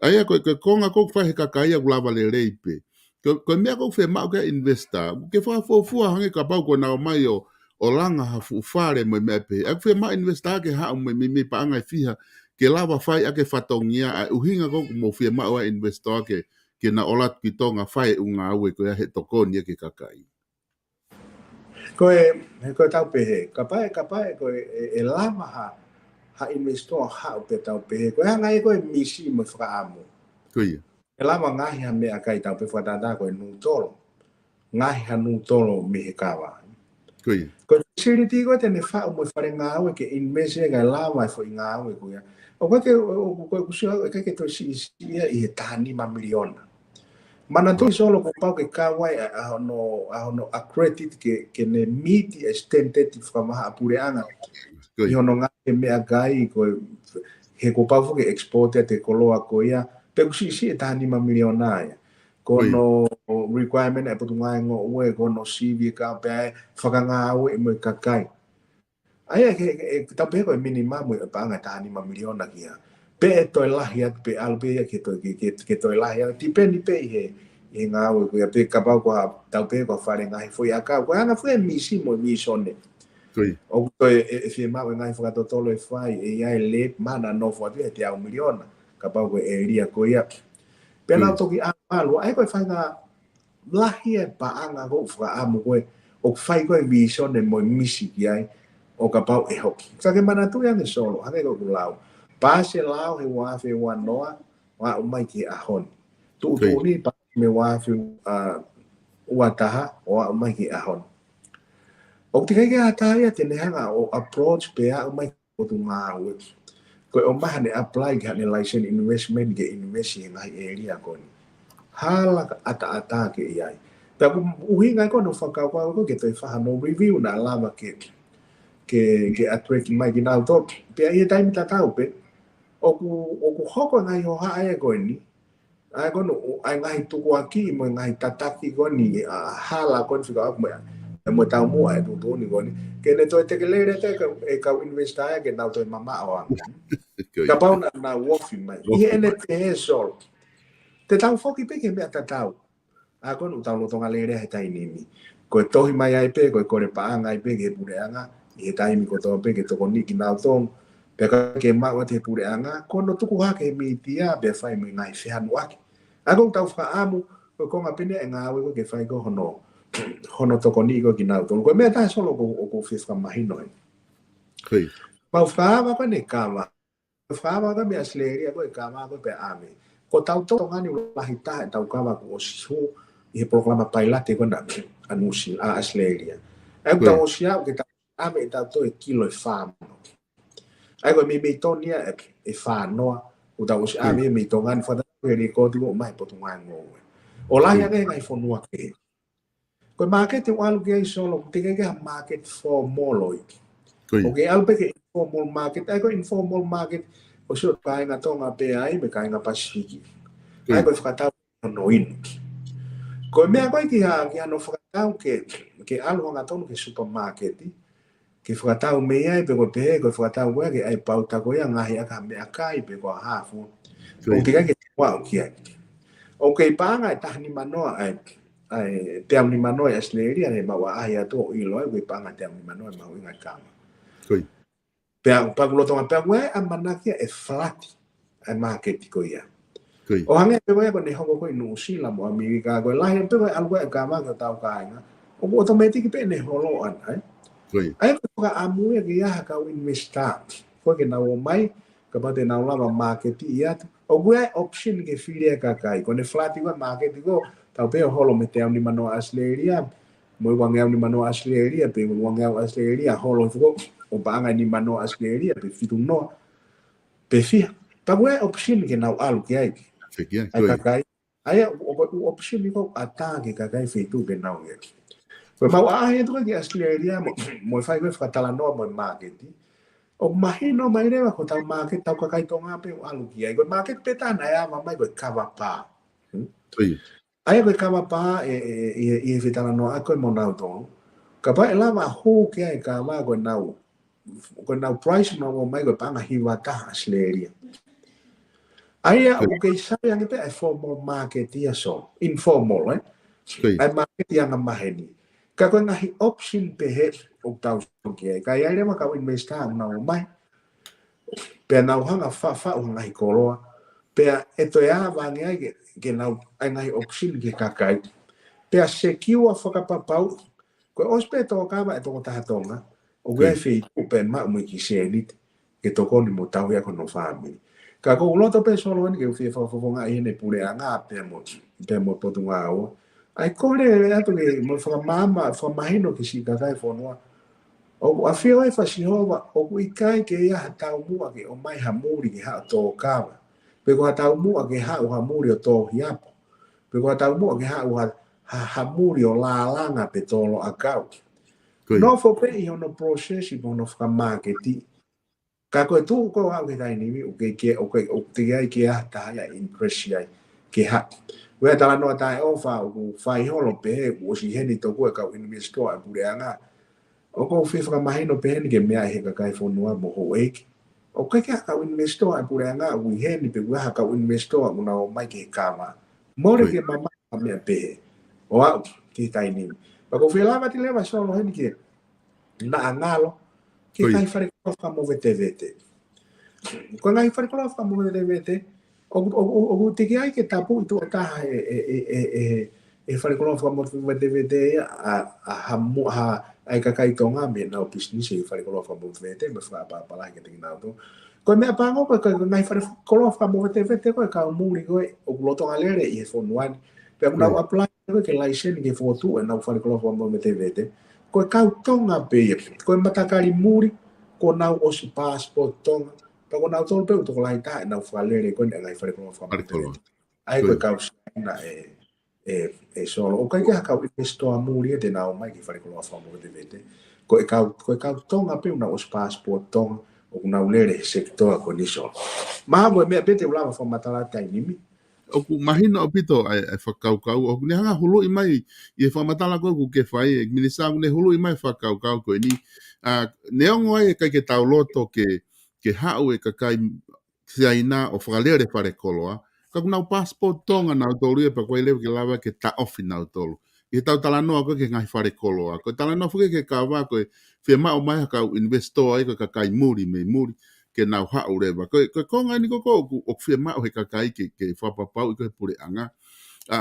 ʻA ia ko e, ko e konga ʻoku fai he kakai ʻoku lava lelei pē. Ko, ko e meʻa ʻoku fiemaʻu ki he investor, ke fakafuofua hangē kapau ko ʻenau ō mai ʻo, ʻo langa ha fuʻu fale mo e meʻa pehē. ʻOku fiemaʻu investor ke haʻu mo e meimei paʻanga ʻe fiha, ke lava fai ʻaki e fatongia ʻa e ʻuhinga ʻoku mou fiemaʻu ʻa e investor ke, ke na ʻalu atu ki Tonga fai e ʻū ngāue ko ia he tokoni ia ki he kakai. Ko e, he ko e tau pehē, kapau ʻe, kapau ʻe, ko e, ʻe, ʻe lava ha, ha investor haʻu pē tau pehē, ko e hanga ʻe ko e misi mo e fakaʻamu. Ko ia. ʻE lava ngaohi ha meʻakai tau pehē fakatātā ko e nūtolo. Ngaohi ha nūtolo mei he kava. Ko ia. Ko e facility ko ē te ne faʻu mo e fale ngāue ke invest ia kae lava e foʻi ngāue ko ia. ʻOku ʻikai ke, ʻo, ʻo, ko e kusia ʻikai ke toe siʻisiʻi ia ʻi he taha nima miliona. Manatuʻi Solo kuo pau ke kau ai ʻa, ʻa hono, ʻa hono accredit ke, ke ne meet e standard fakamahaʻapuleʻanga. Ko ia. ʻI hono ngaahi meʻakai ko e, he kuo pau foki ke export ʻa e koloa ko ia, pe ʻoku siʻisiʻi e taha nima miliona ia. Ko ia. Ko hono requirement ʻa e Potungāue Ngoue, ko hono sivi ka pea ʻe fakangāueʻi mo e kakai. ʻA ia, ke, ke, ke tau pehē ko e minimum ʻe paʻanga taha nima miliona ki ai. Pe ʻe toe lahi atu, pe ʻalu pē ia ke toe, ke, ke, ke toe lahi atu. Tipeni pē ʻi he, ʻi he ngāue ko ia pe kapau ko ha, tau pehē ko ha fale ngaahi foʻi ʻakau. Ko e anga foʻi e misi mo e visone. Ko ia. ʻOku toe ʻe, ʻe fiemaʻu e ngaahi fakatotolo ʻe fai, ʻe ʻi ai e lab, mahalo naʻa nofo atu he teau miliona. Kapau ko e ʻēlia ko ia. Pea nau Ko ia. toki ʻalu, ʻa ia ko e faʻahinga lahi e paʻanga ʻoku fakaʻamu ko ē, ʻoku fai ko e visone mo e misi ki ai, ʻo kapau ʻe hoki. Ka ke manatuʻi ange Solo, hangē ko ʻeku lau. Paasi e lao he ua afe ua noa, ʻo aʻu mai ki he ʻaho ni. Tuʻutuʻuni Ko ia. paasi mei he ua afe, ʻa, ua taha, ʻo aʻu mai ki he ʻaho ni. ʻOku teʻeki ke ʻatā ia te ne hanga ʻo approach pe aʻu mai Potungāue. Ko e ʻomai haʻane apply ki haʻane license investment ke invest ʻi he ngaahi ʻēlia ko eni. Hala ka ʻataʻatā ke ʻi ai. Pea ʻoku ʻuhinga ia ko hono fakakaukau ko ē ke toe fai hano review naʻa lava ke, ke, ke attract mai kinautolu. Pea ʻi he taimi tatau pē, ʻoku, ʻoku hoko e ngaahi hohaʻa ia ko eni, ʻa ia ko hono, ʻa e ngaahi tukuakiʻi mo e ngaahi tataki ko eni, ʻa, hala ko eni fika aku mo e, mo e taumuʻa e tuʻutuʻuni ko eni. Ke ne toe tekelele atu e kau, e kau investor ia ke nau toe mamaʻo ange. Ko ia. Kapau naʻa, naʻa nau ofi mai. Ofi mai. ʻI heʻene pehē Solo. Te tau foki pē ki he meʻa tatau. ʻA ia ko hono tau lolotonga lele he taimi ni. Ko e tohi mai ai pē, ko e kole paʻanga ai pē ki he puleʻanga, ʻi he taimi kotoa pē ke tokoniʻi kinautolu. Pea ka ke maʻu atu he puleʻanga, ko hono tuku hake he mītia, pea fai mo e ngaahi fehanuʻaki. ʻA ia ko ʻetau fakaʻamu, ko e konga pē eni e ngāue ko ē ke fai ko ē hono, hono tokoniʻi ko ē kinautolu. Ko e meʻa taha Solo ʻoku, ʻoku ou fie fakamahino ai. Ko ia. Pau fakaava ko eni e kava. Fakaava ko ē mei ʻAositelēlia ko e kava ko ē pea ʻave. Ko tautolu Tonga ni ʻoku lahi taha ʻetau kava kuo ʻosi hū ʻi he polokalama pailate ko ena ʻa Nuʻusila, ʻa ʻAositelēlia. ʻA ia ʻoku Ko ia. tau ʻosi aʻu ke tau ʻave ʻetau toe kilo ʻe fā noa. ʻA ia ko e meimei toni ia ʻe, ʻe fā noa, ʻoku tau ʻosi ʻave ia mei Tonga ni fakatatau ki he lēkooti ʻoku ʻomai he Potungāue Ngoue. ʻO lahi ange he ngaahi fonua kehe. Ko e māketi ʻoku ʻalu ki ai Solo, ʻoku teʻeki ke ʻi ai ha māketi formal ʻo ʻikai. Ko ia. ʻOku ke ʻalu pē ki he informal market, ʻa ia ko e informal market, ʻoku ʻosi ʻo kāinga Tonga pē ai, mo e kāinga Pasifiki. Ko ia. ʻA ia ko e fakatau hono inu. Ko e meʻa ko ē ki ha, ki hano fakatau ke, ke ʻalu hangatonu ki he supermarket, ke fakatau mei ai pe ko e pehē, ko e fakatau ko ē ke ʻai pauta ko ia ngaahi ʻakau meʻakai pe ko ha hā fua. Ko ia. ʻOku teʻeki ke tuʻu ki ai. ʻOku kei paʻanga e taha nima noa ʻa e, ʻa e teau nima noa ʻi ʻAositelēlia, ne mau ʻaʻahi atu ʻo ʻilo ai, ʻoku kei paʻanga e teau nima noa e mahuʻinga e kava. Ko ia. Pea, pea ʻoku lolotonga pea ʻoku ʻi ai e ʻamanaki ia ʻe flat ʻa e māketi ko ia. Ko ia. ʻO hangē pē ko ia ko ʻene hoko ko ē ʻi Nuʻusila mo ʻAmelika, ko e lahi pē ko e ʻalu ko ē e kava ki hotau kāinga, ʻoku automatic pē ʻene holo ʻana, ē? Ko ia. ʻA ia ko e fakaʻamu ia ke ʻi ai ha kau investor. Ko ē ke nau ō mai, kapau te nau lava māketiʻi atu. ʻOku ʻi ai e option ke fili e kakai. Ko ʻene flat ko ē māketi ko ē, tau pehē ʻo holo mei he teau nima noa ʻAositelēlia, mo e uangeau nima noa ʻAositelēlia, pe uangeau ʻAositelēlia, holo hifo ko ē, ʻo paʻanga e nima noa ʻAositelēlia, pe fitu noa, pe fiha. Pea ʻoku ʻi ai e option ke nau ʻalu ki ai. Feki ai, ʻA e ko ia. kakai. ʻA ia, ʻo, ʻo, ʻo option ko ē ʻoku ʻatā ki he kakai feituʻu ke nau ʻi ai. Ko e mau ʻaʻahi atu ki ʻAositelēlia mo, mo e fai ko ē fakatalanoa mo e māketi. ʻOku mahino mai leva ko hotau māketi, hotau kakai Tonga pē ʻoku ʻalu ki ai. Ko e māketi pē taha naʻe ava mai ko e kava pā. Hmm? ʻA ia ko e kava pā ʻe, ʻe, ʻe, ʻe, ʻe fetalanoaʻaki ko ē mo nautolu. Kapau ʻe lava hū ki ai e kava ko ʻenau, ko ʻenau price naʻa nau ʻomai ko e paʻanga hiva taha ʻAositelēlia. ʻA ia ʻoku kei sai ange pē ʻa e formal market ia, so informal, eh? ʻA e māketi anga maheni. Ka ko e ngaahi option pehē ʻoku tau sio ki ai. Ka ʻi ai leva kau investor ʻoku nau ʻomai. Pea nau hanga faʻufaʻu ha ngaahi koloa. Pea ʻe toe ava ange ai ke, ke nau ʻai ngaahi option ki he kakai. Pea secure fakapapau. Ko e ʻosi pē tōkava e tokotaha Tonga. ʻOku ʻi ai e feituʻu pē maʻu mo e kiʻi sēniti ke tokoni mo tauhi ʻaki hono fāmili. Ka ʻoku ou loto pē Solo ni ke u fie fakafofongaʻi heni e puleʻanga pea mo, pea mo Potungāue. ʻAi kole atu ke mo fakamaama, fakamahino ki siʻi kakai e fonua. ʻOku ʻafio ai ʻa Sihova, ʻoku ʻikai ke ʻi ai ha taumuʻa ke ʻomai ha muli ke haʻu ʻo tōkava. Pe ko ha taumuʻa ke haʻu ha muli ʻo tōhiapo. Pe ko ha taumuʻa ke haʻu ha, ha, ha muli ʻo lālanga pe tolo ʻakau. Nofo pē ʻi hono process, pe hono fakamāketi. Ka ko e tuʻu ko ē ʻo aʻu ki he taimi ni, ʻoku ke, ʻoku ke, ʻoku teʻeki ai ke ʻi ai ha taha ia ʻe interest ai ke haʻu. Ko e talanoa taʻeʻofa ʻoku fai holo pehē, ʻoku ʻosi ʻi heni tokua e kau investor ʻa e puleʻanga. ʻOku ou fie fakamahino pehē ni ke meaʻi ʻe he kakai e fonua mo houʻeiki. ʻOku ʻikai ke ʻi ai ha kau investor ʻa e puleʻanga ʻoku ʻi heni pe ʻoku ʻi ai ha kau investor ʻoku nau ō mai ki he kava. Mole ke mamaʻo ha meʻa pehē. ʻO aʻu ki he taimi ni. Pea ʻoku ou fie lava atu leva Solo heni ke naʻa ngalo ki he ngaahi falekoloa fakamovetevete. Ko e ngaahi falekoloa fakamovetevete, ʻoku, ʻoku, ʻoku, ʻoku teʻeki ai ke tapuʻi tuʻo taha e, e, e, e, e, e falekoloa fakamovetevete ia ʻa, ʻa ha mu-, ha, ʻa e kakai Tonga mei heʻenau pisinisi e falekoloa fakamovetevete, mo fakaʻapaʻapa lahi kiate kinautolu. Ko e meʻa pango ko e, ko e ngaahi falekoloa fakamovetevete ko e kau muli ko ē ʻoku lolotonga lele ʻi he fonua ni. Pea ʻoku nau apply ko ē ke laiseni ke fokotuʻu ʻenau falekoloa fakamovetevete. Ko e kau Tonga pē ia. Ko e matakali muli, kuo nau ʻosi passport Tonga. Pea ko nautolu pē ʻoku tokolahi taha ʻenau fakalele ko ē ʻenau ngaahi falekoloa fakamovetevete. ʻA ia ko e kau Siaina ē, ē, ē Solo. ʻOku ʻikai ke ʻi ai ha kau investor muli ia te nau ō mai ki he falekoloa fakamovetevete. Ko e kau, ko e kau Tonga pē ʻoku nau ʻosi passport Tonga, ʻoku nau lele he sector ko eni Solo. Mahalo ko e meʻa pē te u lava fakamatala atu he taimi ni. ʻOku mahino ʻaupito ʻa e, ʻa e fakakaukau. ʻOku ne hanga huluʻi mai ʻi he fakamatala ko ē ʻoku ke fai, ʻe Minisitā, ʻoku ne huluʻi mai e fakakaukau ko eni. ʻA, neongo ʻa e ʻikai ke tau loto ke, ke haʻu e kakai Siaina ʻo fakalele falekoloa, ka ʻoku nau passport Tonga nautolu ia pea ʻoku ʻikai leva ke lava ke taʻofi nautolu. ʻI heʻetau talanoa ko ē ki he ngaahi falekoloa. Ko e talanoa foki ki he kava ko e fiemaʻu mai ha kau investor ia ko e kakai muli mei muli ke nau haʻu leva. Ko e, ko e konga eni ko ē ʻoku, ʻoku fiemaʻu he kakai ke, ke fakapapauʻi ko ē he puleʻanga. ʻA,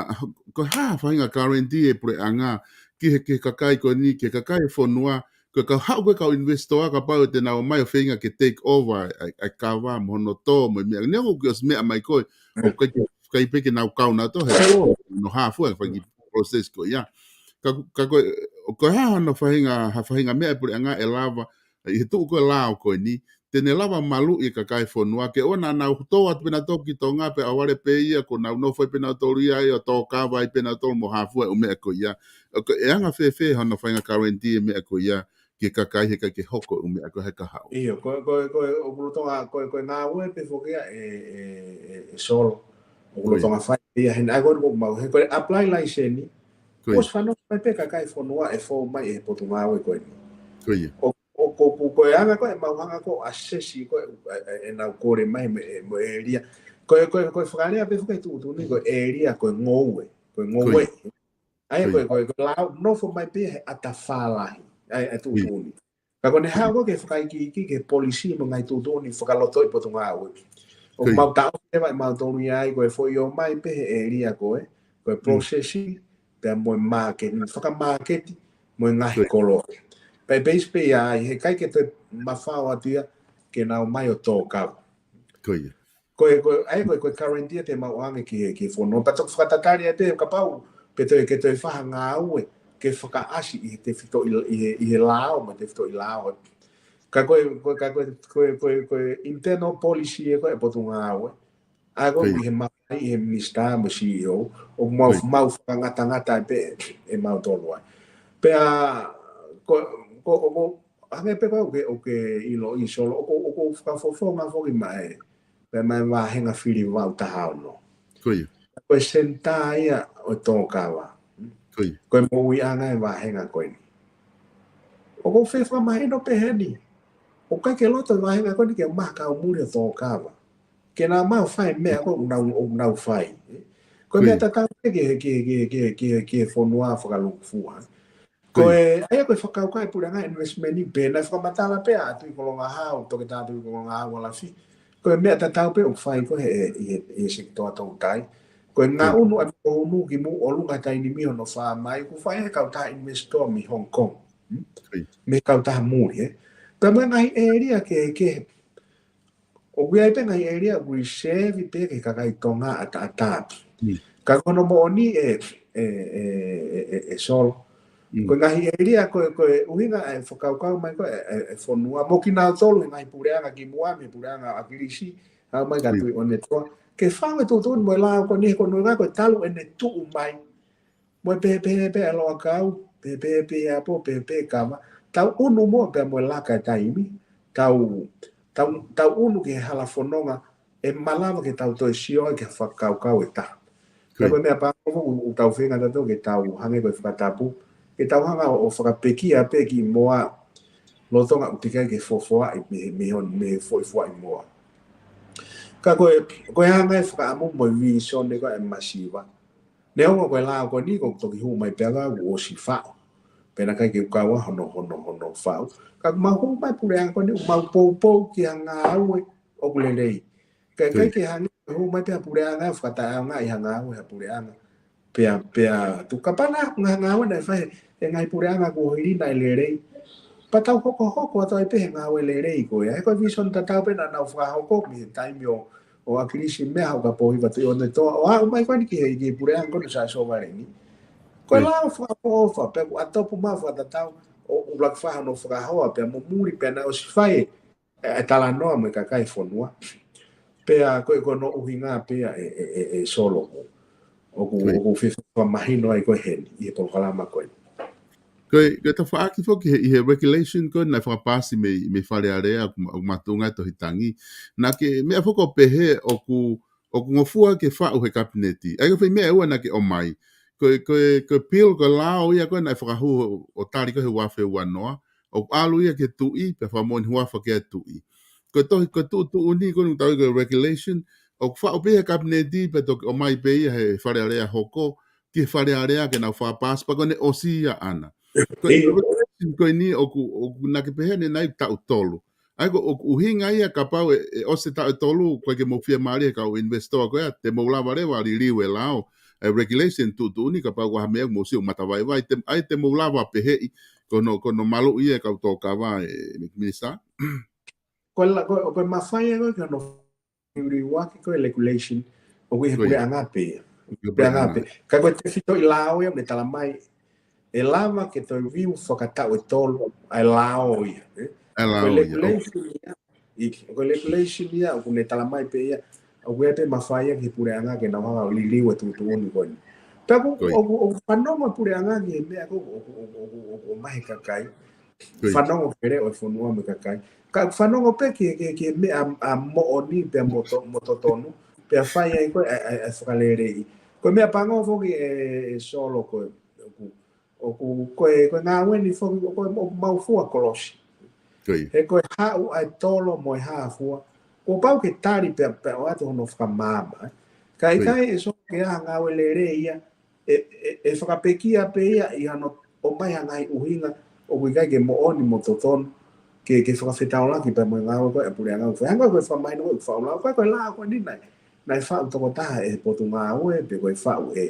ko e hā ha faʻahinga guarantee ʻa e puleʻanga ki he, ki he kakai ko eni, ki he kakai e fonua, ko e kau haʻu ko ē kau investor kapau te nau ō mai ʻo feinga ke take over ʻa e, ʻa e kava mo hono tō mo e meʻa. Neongo ʻoku ʻosi meʻa mai ko ē, ʻoku ʻikai ke, ʻikai pē ke nau kau nautolu he tō, no hā fua e faʻahinga process ko ia. Ka, ka ko e, ko e hā hano faʻahinga, ha faʻahinga meʻa ʻa e puleʻanga ʻe lava, ʻi he tuʻu ko ē lao ko eni, te ne lava maluʻi e kakai e fonua, ke ʻoua naʻa nau tō atu pē nautolu ki Tonga pea ʻohovale pē ia, kuo nau nofo ai pē nautolu ia ʻo tōkava ai pē nautolu mo hā fua e ʻū meʻa ko ia. ʻOku, ʻe anga fēfē hano faʻahinga guarantee e meʻa ko ia ki he kakai he ʻikai ke hoko e ʻū meʻa ko ē he kahaʻu. ʻIo, ko, ko, ko, ʻoku lolotonga, ko, ko e ngāue pē foki ia ē, ē, ē, ē Solo. ʻOku lolotonga fai ia heni, ʻa ia ko ē ʻoku mau, he ko e apply laiseni. Kuo ʻosi fanongo mai pē kakai e fonua ʻe fou mai he Potungāue ko eni. ʻO, ʻo, ko, ko, ko e anga ko ē ʻemau hanga ko ē ʻo assess ko ē, ē, ē, ʻenau kole mai mo e, mo e ʻēlia. Ko e, ko e, ko e fakalea pē foki he tuʻutuʻuni ko e ʻēlia ko e ngoue, ko e ngoue. ʻA ia ko e, ko e, ko e lao nofo mai pē he ʻatafā lahi ʻa e, ʻa e tuʻutuʻuni. Ka ko ʻene haʻu ko ē ke fakaikiiki ki he polisī mo e ngaahi tuʻutuʻuni fakalotoʻi Potungāue. ʻOku mau taʻofi leva ʻe mautolu ia ai ko e foʻi ō mai pē he ʻēlia ko ē, ko e processing, pea mo e market, fakamāketi, mo e ngaahi koloa. Pea base pē ia ai, he ʻikai ke toe mafao atu ia ke nau ō mai ʻo tōkava. Ko e, ko e, ʻa ia ko e, ko e guarantee ia te mau ʻoange ki he, ki he fonua. Pea toki fakatatali ai pē kapau, pe toe, ke toe fai ha ngāue, ke fakaʻasi ʻi he tefitoʻi, ʻi he, ʻi he lao, mo e tefitoʻi lao. Ka ko e, ko e, ka ko e, ko e, ko e, ko e internal policy ē ko ē ʻa e Potungāue. ʻA ia ko ē ʻi he mafai ʻi he minisitā mo e C E O, ʻoku mau, mau fakangatangata pē ʻe mautolu ai. Pea ko, ko, ko, hangē pē ko ē ʻoku ke, ʻoku ke ʻiloʻi Solo, ʻoku, ʻoku fakafofonga foki mai, pea mai vāhenga fili vau taha ono. Ko ia. Ko e senitā ia ʻo e tōkava. Ko ia. Ko e moʻuiʻanga e vāhenga ko eni. ʻOku ou fie fakamahino pē heni. ʻOku ʻikai ke loto e vāhenga ko eni ke maʻu kau muli ʻo tōkava. Ke nau maʻu fai meʻa ko ē ʻoku nau, ʻoku nau fai. Ko e meʻa tatau pē ki he, ki he, ki he, ki he, ki he, ki he fonua fakalūkufua. Ko e, ʻa ia ko e fakakaukau e puleʻanga investment ni pē, naʻe fakamatala pē ʻa Tuʻikolongahau, Toketā Tuʻikolongahau ʻAlafi. Ko e meʻa tatau pē ʻoku fai ko ē he, he, he sekitoa toutai. Ko e ngaʻunu ʻa e moʻounu ki muʻa ʻolunga taimi ni hono fāmai, ʻoku fai he kautaha investor mei Hong Kong. Hmm? Mei he kautaha muli, ē. Pea mo e ngaahi ʻēlia kehekehe. ʻOku ʻi ai pē ngaahi ʻēlia ʻoku reserve pē ki he kakai Tonga ʻataʻatā. Ka ko hono moʻoni ē, ē, ē, ē, ē, ē Solo. Ko e ngaahi ʻēlia ko e, ko e ʻuhinga e fakakaukau mai ko ē, ē, ē fonua. Mo kinautolu he ngaahi puleʻanga ki muʻa, mei he puleʻanga ʻAkilisi, haʻu mai kia Tuʻiʻonetoa. Ke fai e tuʻutuʻuni mo e lao ko eni he ko hono ʻuhinga ko e talu ʻene tuʻu mai. Mo e pehē pē ʻa e loʻakau, pehē pē ʻa e apo, pehē pē kava. Tau ʻunu muʻa pea mo e laka e taimi. Tau, tau, tau ʻunu ki he hala fononga, ʻe malava ke tau toe sio ai ki he fakakaukau ʻe taha. Ko e meʻa pango ʻoku, ʻoku tau feinga tautolu ke tau hangē ko e fakatapu. Ke tau hanga ʻo, ʻo fakapekia pē ki muʻa lolotonga ʻoku teʻeki ai ke fofoaʻi mei, mei hon, mei he foʻi fuaʻi moa. Ka ko e, ko e hanga e fakaʻamu mo e vīsone ko ē masiva. Neongo ko e lao ko eni ʻoku toki hū mai pē ʻa e ʻosi faʻu. Pea naʻe ʻikai ke u kau ai hono, hono, hono faʻu. Ka ʻoku mau hū mai puleʻanga ko eni ʻoku mau poupou ki ha ngāue ʻoku lelei. Ka ʻikai ke hangē hū mai pē ha puleʻanga ʻo fakataʻeʻaongaʻi ha ngāue ha puleʻanga. Pea, pea, tuku kapau naʻe ngaahi ngāue naʻe fai he ngaahi puleʻanga kuo hili naʻe lelei. Pea tau hokohoko atu ai pē he ngāue lelei ko ia. He ko e vīsone tatau pē naʻa nau fakahoko mei he taimi ʻo ʻo ʻAkilisi meʻa haʻu kia Pōhiva Tuʻiʻonetoa ʻo aʻu mai ko eni ki he, ki he puleʻanga ko eni ʻo Siaosi Sovaleni. Ko e lao fakaʻofoʻofa, pea ʻoku ʻatopu mai fakatatau ʻo ʻuluaki fai hono fakahoa, pea mo muli, pea naʻe ʻosi fai e, e talanoa mo e kakai fonua. Pea ko e ko hono ʻuhinga pea ē, ē, ē, ē Solo ko. ʻOku, ʻoku fie fakamahino ai ko ē heni, ʻi he polokalama ko eni. Ko e, ko e tafaʻaki foki he, ʻi he regulation ko ē naʻe fakapaasi mei, mei Fale Alea, ʻoku ma-, ʻoku makatuʻunga e tohi tangi. Naʻa ke meʻa foki ʻo pehē ʻoku, ʻoku ngofua ke faʻu he kapineti. ʻA ia ko e foʻi meʻa ʻe ua naʻa ke ʻomai. Ko e, ko e, ko e bill, ko e lao ia ko ē naʻe fakahū ʻo tali ko ē he ua afe ua noa. ʻOku ʻalu ia ki he tuʻi, pea fakamoʻoni huafa ki he tuʻi. Ko e tohi, ko e tuʻutuʻuni, ko eni ʻoku tau ui ko e regulation, ʻoku faʻu pē he kapineti, pea toki ʻomai pē ia he Fale Alea hoko, ki he Fale Alea ke nau fakapaasi, pea ko ʻene ʻosi ia ʻana. Ko e regulation ko eni ʻoku, ʻoku naʻa ke pehē ʻanenai taʻu tolu. ʻA ia ko e ʻuhinga ia kapau ʻe, ʻe ʻosi taʻu ʻe tolu, ʻoku ʻikai ke mou fiemālie he kau investor ko ia, te mou lava leva liliu e lao, e regulation tuʻutuʻuni kapau ʻoku ʻi ai ha meʻa ʻoku mou sio ʻoku matavaivai, te, ʻa ia te mou lava peheʻi, ko hono, ko hono maluʻi e kau tōkava ē, Minisitā. Ko e la-, ko e, ko e mafai ē ko ē ki hono liuliuaki ko e regulation, ʻoku ʻi he puleʻanga pē ia. Puleʻanga pē. Ka ko e tefitoʻi lao ia, ʻoku ne tala mai, ʻe lava ke toe review fakataʻu ʻe tolu, ʻa e lao ia, ē? ʻA e lao ia, ʻo. Ko e regulation ia, ʻIki, ko e regulation ia, ʻoku ne tala mai pē ia, ʻoku ʻi ai pē mafai ia ki he puleʻanga ke nau hanga ʻo liliu e tuʻutuʻuni ko eni. Pea ʻoku, ʻoku, ʻoku fanongo e puleʻanga ki he meʻa ko ē ʻoku, ʻoku, ʻoku, ʻoku, ʻoku ʻomai he kakai. Fanongo ki he leʻo e fonua mo e kakai. Ka ʻoku fanongo pē ki he, ki he, ki he meʻa ʻa, ʻa moʻoni pea mo to-, mo totonu. Pea fai ai ko ē ʻa e, ʻa e, ʻa e fakaleleiʻi. Ko e meʻa pango foki ē, ē Solo ko ē, ʻoku, ʻoku ko e, ko e ngāue ni foki, ʻoku, ʻoku mau fua kolosi. He ko e haʻu ʻa e tolo mo e hā fua. Kuo pau ke tali pea, pea ʻoatu hono fakamaama, ē. Ka ʻikai ē Solo ke ʻi ai ha ngāue lelei ia, ʻe, ʻe, ʻe fakapekia pē ia ʻi hano ʻomai ha ngaahi ʻuhinga ʻoku ʻikai ke moʻoni mo totonu, ke, ke fakafetaulaki pea mo e ngāue ko ē ʻa e puleʻanga. Ko e hangē ko e fakamahino ko ē ʻoku faʻu lao, ko e, ko e lao ko eni naʻe, naʻe faʻu tokotaha ʻe he Potungāue, pe ko e faʻu ʻe,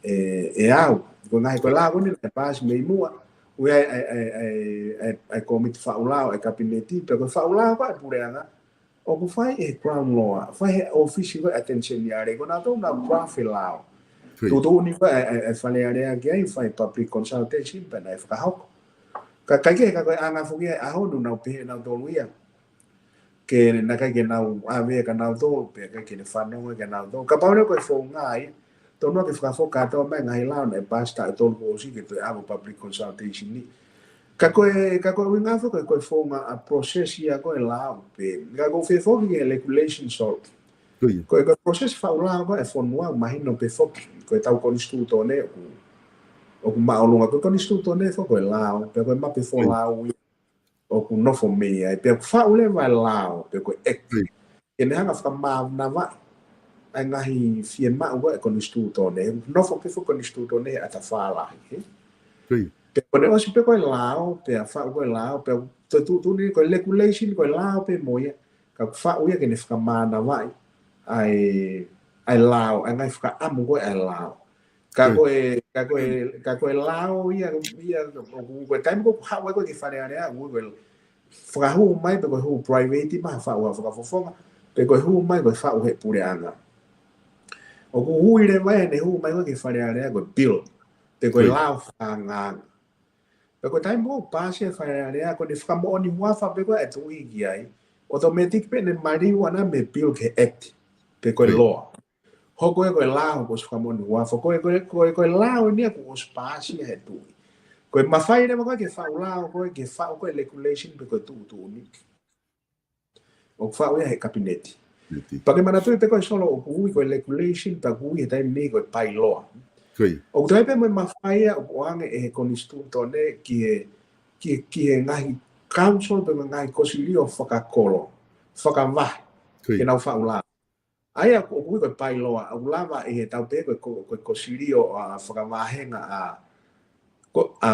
ʻe, ʻe au. Ko e ngaahi ko e lao ko eni naʻe paasi mei muʻa, ʻoku ʻi ai ʻa e, ʻa e, ʻa e, ʻa e, ʻa e kōmiti faʻu lao ʻa e kapineti, pe ko e faʻu lao ko ē ʻa e puleʻanga, ʻoku fai ʻe he Crown Law, fai he ʻōfisi ko ē ʻa e ʻAteni Seniale, ko nautolu naʻa nau draft e lao. Tuʻutuʻuni ko ē ʻa e, ʻa e, ʻa e Fale Alea ki ai, fai public consultation, pea naʻe fakahoko. Ka ʻikai ke, ka ko e anga foki ʻa e ʻaho ni ʻoku nau pehē nautolu ia ke naʻe ʻikai ke nau ʻave kia nautolu, pea ʻikai ke ne fanongo kia nautolu. Kapau leva ko e founga ia, tonu ke fakafoki kātoa mai e ngaahi lao naʻe paasi taʻu ʻe tolu kuo ʻosi ke toe ʻave public consultation ni. Ka ko e, ka ko e ʻuhinga foki ko e, ko e founga ʻa e process ia ko e lao pē. Ka ko e fefoki ki he regulation, Solo. Ko ia. Ko e, ko e process faʻu lao ko e fonua mahino pē foki. Ko e tau konisitūtone ʻoku, ʻoku māʻolunga. Ko e konisitūtone foki ko e lao. Pea ko e mape folau ia ʻoku nofo mei ai. Pea ʻoku faʻu leva e lao, pe ko e act. Ko ia. Ke ne hanga fakamānavaʻi ʻa e ngaahi fiemaʻu ko e konisitūtone. Nofo pē foki konisitūtone he ʻata fālahi, ē? Ko ia. Pea ko ʻene ʻosi pē ko e lao, pea faʻu ko e lao, pea toe tuʻutuʻuni ko e regulation, ko e lao pē mo ia. Ka ʻoku faʻu ia ke ne fakamānavaʻi ʻa e, ʻa e lao, ʻa e ngaahi fakaʻamu ko e ʻa e lao. Ka ko e, ka ko e, ka ko e lao ia, ia, ʻoku, ko e taimi ko ē ʻoku haʻu ai ko ē ki Fale Alea, ʻoku ko e fakahū mai pe ko e hū private mai ha faʻu ha fakafofonga, pe ko e hū mai ko e faʻu he puleʻanga. ʻOku ui leva ia ʻene hū mai ko ē ki Fale Alea ko e bill, pe ko e lao fakaangaanga. Pea ko e taimi ko ē ʻoku paasi e Fale Alea, ko ʻene fakamoʻoni huafa pē ko ē ʻa e Tuʻi ki ai, automatic pē ʻene maliu ʻana mei he bill ki he act, pe ko e law. Hoko ia ko e lao kuo ʻosi fakamoʻoni huafa, ko e, ko e, ko e, ko e lao eni ia kuo ʻosi paasi he Tuʻi. Ko e mafai leva ko ē ke faʻu lao, ko e ke faʻu ko e regulation pe ko e tuʻutuʻuni, ʻoku faʻu ia he kapineti. Pea ke manatuʻi pē ko e Solo ʻoku ui ko e regulation, pea ʻoku ui he taimi ni ko e pailoa. Ko ia. ʻOku toe pē mo e mafai ia ʻoku ʻoange ʻe he konisitūtone ki he, ki, ki he ngaahi council pe ngaahi kosilio fakakolo, fakavahe, ko ia, ke nau faʻu lao. ʻA ia ʻoku, ʻoku ui ko e pailoa, ʻoku lava ʻe he tau pē ko e, ko, ko e kosilio ʻa fakavahenga ʻa, ko, ʻa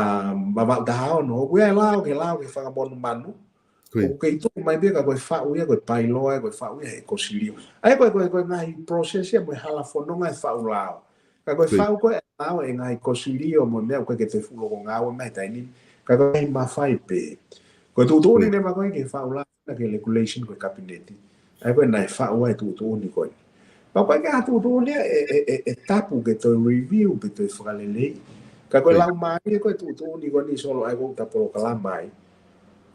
Vavaʻu taha ono, ʻoku ʻi ai e lao, ke lao, ke fakamonumanu. Ko ia. ʻOku kei tuʻu mai pē ka ko e faʻu ia, ko e pailoa, ko e faʻu ia he kosilio. ʻA ia ko e, ko e, ko e ngaahi process ia mo e hala fononga e faʻu lao. Ka ko e, ko ia, faʻu ko e lao ʻe he ngaahi kosilio mo e meʻa ʻoku ʻikai ke te fuʻu loko ngāue mai he taimi ni. Ka ko e ngaahi mafai pē. Ko e tuʻutuʻuni, ko ia, leva ko ē ke faʻu lao na ke regulation ko e kapineti. ʻA ia ko e naʻe faʻu ai e tuʻutuʻuni ko eni. Pea ko e ʻikai ha tuʻutuʻuni ʻe, ʻe, ʻe, ʻe tapu ke toe review pe toe fakaleleiʻi. Ka ko e, ko ia, laumālie ko e tuʻutuʻuni ko eni Solo ʻa ia ko ʻeta polokalama ai.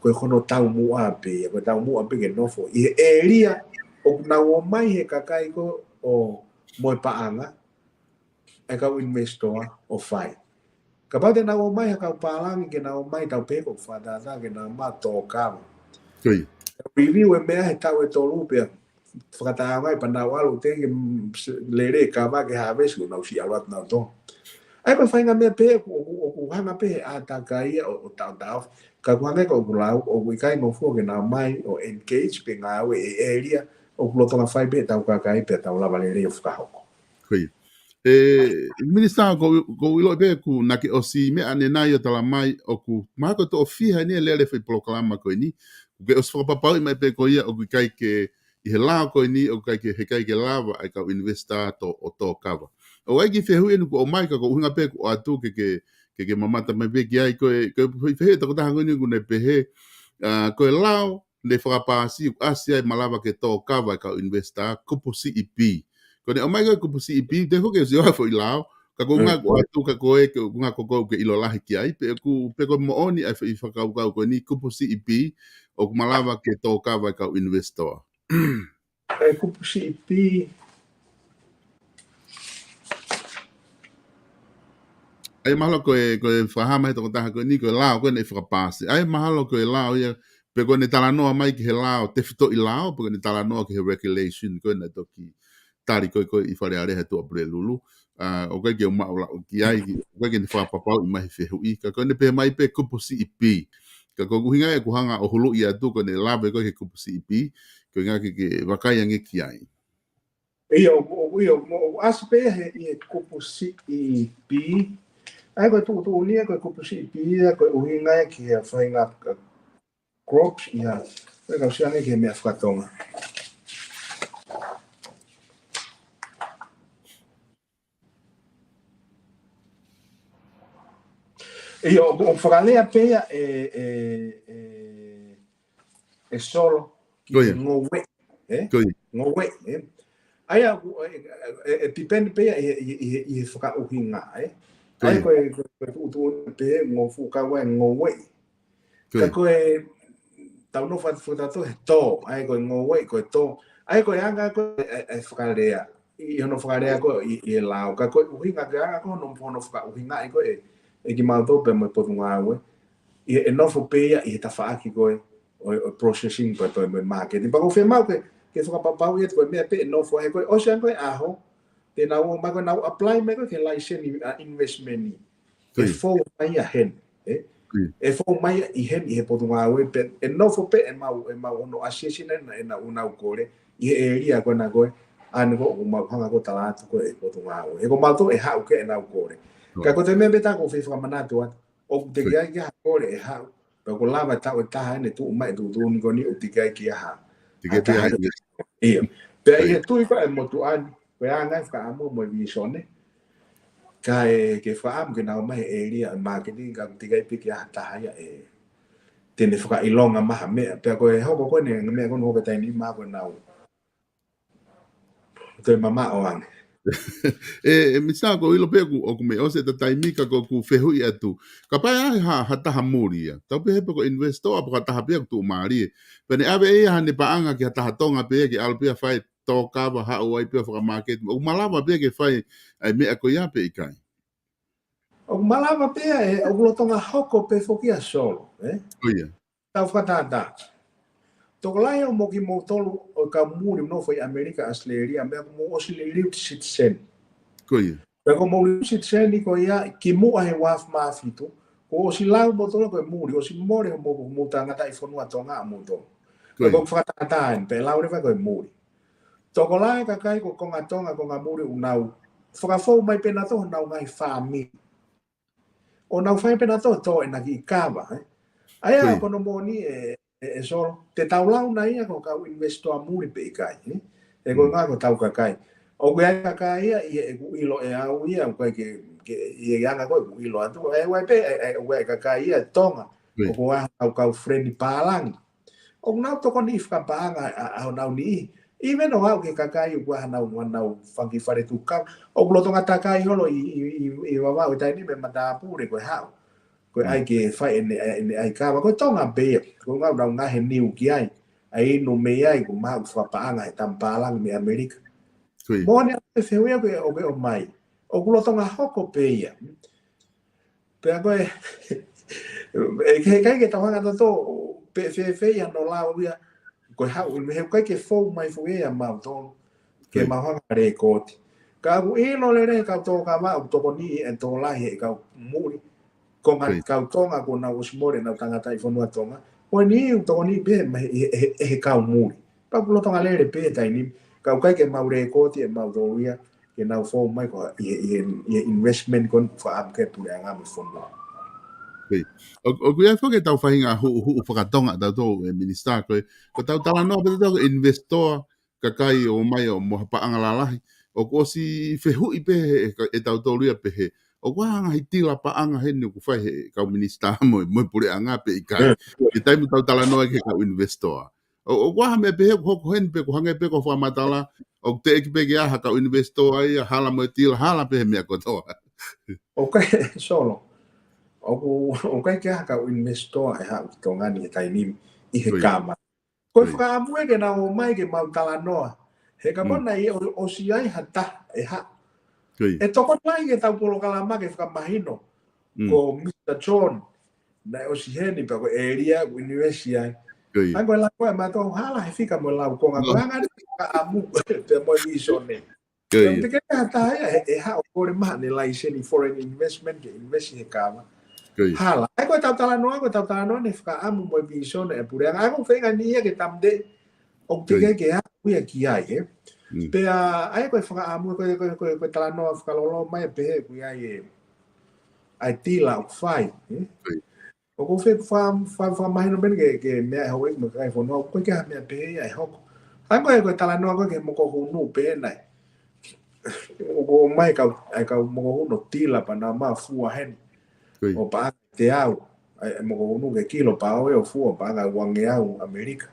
Ko e hono taumuʻa pē, ko e taumuʻa pē ke nofo ʻi he ʻēlia ʻoku nau ō mai he kakai ko ē ʻo mo e paʻanga, ʻa e kau investor ʻo fai. Kapau te nau ō mai ha kau pālangi ke nau ō mai tau pē ko e fakatātā ke nau maʻu tō kava. Ko ia. Review e meʻa he taʻu ʻe tolu pea fakataʻeʻaongaʻi pea nau ʻalu te ke, mm, s-, lele kava ke harvest kuo nau siʻi ʻalu atu nau tō. ʻA ia ko e faʻahinga meʻa pē ʻoku, ʻoku, ʻoku hanga pē he ʻātakai ia ʻo, ʻo taʻotaʻo. Ka ʻoku hangē ko ʻeku lau, ʻoku ʻikai ngofua ke nau ō mai ʻo engage pe ngāue he ʻēlia ʻoku lolotonga fai pē ʻetau kakai pea tau lava lelei ʻo fakahoko. Ko ia. ʻE, Minisitā, ʻoku, ʻoku ou ʻiloʻi pē ʻoku naʻá ke ʻosi meʻa ʻanenai ʻo talamai ʻoku mahalo ko e toʻo fiha eni e lele fai polokalama ko eni. ʻOku ke ʻosi fakapapauʻi mai pē ko ia ʻoku ʻikai ke, ʻi he lao ko eni ʻoku ʻikai ke, heʻikai ke lava ʻa e kau investor tō, ʻo tō kava. ʻOku ʻi ai e kiʻi fehuʻi eni kuo ʻomai ka ko e ʻuhinga pē ʻoku ou ʻoatu ke, ke, ke, ke mamata mai pē ki ai ko e, ko e fehuʻi ʻa e tokotaha ko eni ʻoku ne pehē, ʻa, ko e lao naʻe fakapaasi ʻoku ʻasi ai e malava ke tō kava e kau investor, kupu C E P. Ko ʻene ʻomai ko e kupu C E P, te foki ʻosi ʻoatu e foʻi lao, ka ko e ʻuhinga ʻoku ou ʻoatu ka ko e, ko e ʻuhinga ko ē ʻoku ke ʻilo lahi ki ai, pe ʻoku, pe ko e moʻoni ʻa e foʻi fakakaukau ko eni kupu C E P, ʻoku malava ke tō kava e kau investor. ʻA e kupu C E P. ʻA ia mahalo ko e, ko e fakahā mai he tokotaha ko eni, ko e lao ko ē naʻe fakapaasi. ʻA ia mahalo ko e lao ia, pe ko ʻene talanoa mai ki he lao, tefitoʻi lao, pe ko ʻene talanoa ki he regulation, ko ē naʻe toki tali ko ē, ko ē ʻi Fale Alea he Tuʻapulelulu. ʻA, ʻoku ʻikai ke u maʻu lau ki ai, ʻoku ʻikai ke ne fakapapauʻi mai he fehuʻi. Ka ko ʻene pehē mai pē kupu C E P. Ka ko e ʻuhinga ia ʻoku ou hanga ʻo huluʻi atu ko ʻene lave ko ē ki he kupu C E P. Ko e ʻuhinga ke, ke vakai ange ki ai. ʻIo, ʻo, ʻo, ʻio, mo, ʻoku ʻasi pē he, ʻi he kupu C E P. ʻA ia ko e tuʻutuʻuni ia ko e kupu C E P ia, ko e ʻuhinga ia ki he faʻahinga, uh, crops ia. Ko e kau siʻi ange ki he meʻa fakatonga. ʻIo, ʻo, ʻo fakalea pē ia ʻe, ʻe, ʻe, ʻe Solo ki he ngoueʻi, ē? Ngoueʻi, ē? ʻA ia, ʻoku, ʻe, ʻe, ʻe, ʻe depend pē ia ʻi he, ʻi he, ʻi he, ʻi he fakaʻuhinga, ē? ʻA ia ko e, ko e, ko e tuʻutuʻuni pē he ngofua kau ai ngoueʻi. Ka ko e tau nofo atu fakatato he tō, ʻa ia ko e ngoueʻi, ko e tō. ʻA ia ko e anga ko ē ʻa e, ʻa e fakalea. ʻi hono fakalea ko ē ʻi, ʻi he lao. Ka ko e ʻuhinga ke anga ko hono, hono fakaʻuhingaʻi ko ē ʻe kimautolu pea mo e Potungāue, ʻi he nofo pē ia ʻi he tafaʻaki ko ē ʻo, ʻo processing pea mo e marketing. Pea ʻoku ou fiemaʻu ke, ke fakapapauʻi atu ko e meʻa pē ʻe nofo ai ko ē ʻosi ange ko ē ʻaho, te nau ō mai ko ē nau apply mai ko ē ki he laiseni ʻa investment ni. ʻE fou mai ia heni, ē? ʻE fou mai ia ʻi heni ʻi he Potungāue pē, ʻe nofo pē ʻemau, ʻemau hono asiasi ʻena, ʻena ʻū nau kole, ʻi he ʻēlia ko ena ko ē, ʻa eni ko ē ʻoku mau hanga ko ē tala atu ko ē ʻe he Potungāue. He ko mautolu ʻe haʻu ki ai ʻenau kole. Ka ko e meʻa pē ʻoku ou fie fakamanatu atu, ʻoku teʻeki ai ke ʻi ai ha kole ʻe haʻu, pea ʻoku lava e taʻu ʻe taha ʻeni ʻe tuʻu mai e tuʻutuʻuni ko eni ʻoku teʻeki ai ke ʻi ai ha. Teʻeki ai ke ʻi ai ha. ʻIo. Pea ʻi he tui ko ē ʻa e motuʻa ni, ko e anga e fakaʻamu mo e visone, kae ke fakaʻamu ke nau ō mai he ʻēlia ʻo e marketing, ka ʻoku teʻeki ai pē ke ʻi ai ha taha ia ʻe, te ne fakaʻilonga mai ha meʻa. Pea ko e hoko ko eni e meʻa ko eni hoko he taimi ni, mahalo ko e nau toe mamaʻo ange. ʻE, ʻe Minisitā, ʻoku ou ʻilo pē ʻoku, ʻoku mei ʻosi ʻeta taimi ka ʻoku ou fehuʻi atu. Kapau ʻe ʻi ai ha, ha taha muli ia. Tau pehē pē ko e investor, pe ko ha taha pē ia ʻoku tuʻumālie. Pea ne ʻave ia haʻane paʻanga ki ha taha Tonga pē ia ke ʻalu pē ia ʻo fai tōkava, haʻu ai pē ia ʻo fakamaketi. ʻOku malava pē ia ke fai ʻa e meʻa ko ia pe ʻikai? ʻOku malava pē ia, ē, ʻoku lolotonga hoko pē foki ia Solo, ē? Ko ia. Tau fakatātā. Tokolahi ʻo mo kimoutolu ʻoku mou muli ʻo nofo ʻi ʻAmelika, ʻAositelēlia, meʻa ʻoku mou ʻosi liliu citizen. Ko ia. Pea ko hoʻomou liliu citizen ko ia kimuʻa he ua afe mā fitu, kuo ʻosi lau moutolu ko e muli, ʻosi mole hoʻomou, hoʻomou tangataʻi fonua Tonga ʻamoutolu. Ko ia. Pea ʻoku fakatātā eni, pea lau leva ko e muli. Tokolahi e kakai ko e konga Tonga, konga muli ʻoku nau fakafou mai pē nautolu honau ngaahi fāmili. ʻO nau fai pē nautolu ʻenau kiʻi kava, ē. ʻA ia, ko ia, ko hono moʻoni ē, ē, ē Solo, te tau lau nai ia ko e kau investor muli pe ʻikai, ē. Ē, ko e, mm, ngaahi ko ʻetau kakai. ʻOku ʻi ai e kakai ia, ʻi heʻeku ʻilo ʻe au ia, ʻoku ʻikai ke, ke, ʻi he anga ko ē ʻeku ʻilo atu, ʻe ʻi ai pē, ʻe, ʻe, ʻoku ʻi ai e kakai ia ʻi Tonga, ko ia, ʻoku ʻi ai haʻanau kau friend pālangi. ʻOku nau tokoniʻi fakapaʻanga ʻa, ʻa honau niʻihi. Even ʻo aʻu ki he kakai ʻoku ʻi ai haʻanau, haʻanau fanga kiʻi fale tuʻu kava. ʻOku lolotonga takai holo ʻi, ʻi, ʻi, ʻi Vavaʻu he taimi ni mei he matāpule ko e haʻu. Ko e, mm, ʻai ke fai ʻene, ʻene ʻai kava. Ko e Tonga pē ia. Ko e ngaahi, nau ngaohi e niu ki ai. ʻAi inu mei ai, ko e maʻu fakapaʻanga he tama pālangi mei ʻAmelika. Ko ia. Moʻoni ʻa e fehuʻi ia ko ē ʻoku ke ʻomai. ʻOku lolotonga hoko pē ia. Pea ko e, ʻe, ke, ʻikai ke tau hanga tautolu, pe, fe, fe, ia hono lau ia, ko e haʻu, ʻi he ʻikai ke fou mai foki ia mautolu, ke, ko ia, mau hanga lēkooti. Ka ʻoku ʻilo lelei e kau tōkava ʻoku tokoniʻi ʻe tokolahi e kau muli. Ko e ngaahi, ko ia, kau Tonga kuo nau ʻosi mole ʻenau tangataʻi fonua Tonga. Ko eni ʻoku tokoniʻi pē mai ʻe, ʻe, ʻe he kau muli. Pea ʻoku lolotonga lele pē he taimi ni. Ka ʻoku ʻikai ke mau lēkooti ʻe mautolu ia, ke nau fou mai ko ē ʻi he, ʻi he, ʻi he investment ko eni fakaʻamu ki he puleʻanga mo e fonua. Ko ia. ʻO, ʻoku ʻi ai foki ʻetau faʻahinga huʻuhuʻu fakatonga tautolu ē Minisitā ko ē. Ko ʻetau talanoa pē tautolu ko e investor, kakai ʻoku ō mai ʻo mo ha paʻanga lalahi. ʻOku ʻosi fehuʻi pē he, he, ʻe tautolu ia pehē, ʻoku ʻi ai ha ngaahi tila paʻanga heni ʻoku fai ʻe he kau minisitā mo, mo e puleʻanga pe ʻikai. Mm. He taimi ʻoku tau talanoa ki he kau investor. ʻO, ʻoku ʻi ai ha meʻa pehē ʻoku hoko heni pe ʻoku hangē pē ko e fakamatala, ʻoku teʻeki pē ke ʻi ai ha kau investor ia, hala mo e tila, hala pē he meʻa kotoa. ʻOku ʻikai, Solo. ʻOku, ʻoku ʻikai ke ʻi ai ha kau investor ʻe haʻu ki Tonga ni he taimi ni ʻi he, ko ia, kava. Ko e, ko ia, fakaʻamu ia ke nau ō mai ke mau talanoa. He kapau, mm, naʻe ʻo, ʻosi ʻi ai ha taha ʻe haʻu, ko ia, ʻe tokolahi ke tau polokalama ke fakamahino. Mm. Ko Mr John, naʻe ʻosi heni pea ko e ʻēlia ʻoku invest ai. Ko ia. ʻA ia ko e lau ko ē ʻa mautolu, hala he fika mo e laukonga. Ko e, no, anga eni e fakaʻamu pea mo e visone. Ko ia. Pea ʻoku teʻeki ai ha taha ia ʻe, ʻe haʻu ʻo kole mai haʻane laiseni foreign investment ke invest he kava. Ko ia. Hala. ʻA ia ko ʻetau talanoa, ko ʻetau talanoa eni e fakaʻamu mo e visone ʻa e puleʻanga. ʻA ia ko e feinga ni ia ke tāmateʻi, ʻoku teʻeki ai, ko ia, ke aʻu ia ki ai, ē. Mm. Pea, ʻa ia ko e fakaʻamu, ko e, ko e, ko e, ko e talanoa fakalolo mai pehē ʻoku ʻi ai e, ʻa e tila ʻoku fai, ē. Ko ia. ʻOku ou fie fa-, fa-, fakamahino pē eni ke, ke meʻa ʻe houʻeiki mo e kakai e fonua, ʻoku ʻikai ke ʻi ai ha meʻa pehē ia ʻe hoko. ʻA ia ko e, ko e talanoa ko ē ki he mokohunu pē eni. ʻOku ō mai e kau, e kau mokohunu ʻo tila pea nau ō mai ʻo fua heni. Ko ia. ʻO paʻanga ʻe teau, ʻa e, e mokohunu ke kilo pea ō ʻo fua paʻanga ʻe uangeau ʻAmelika.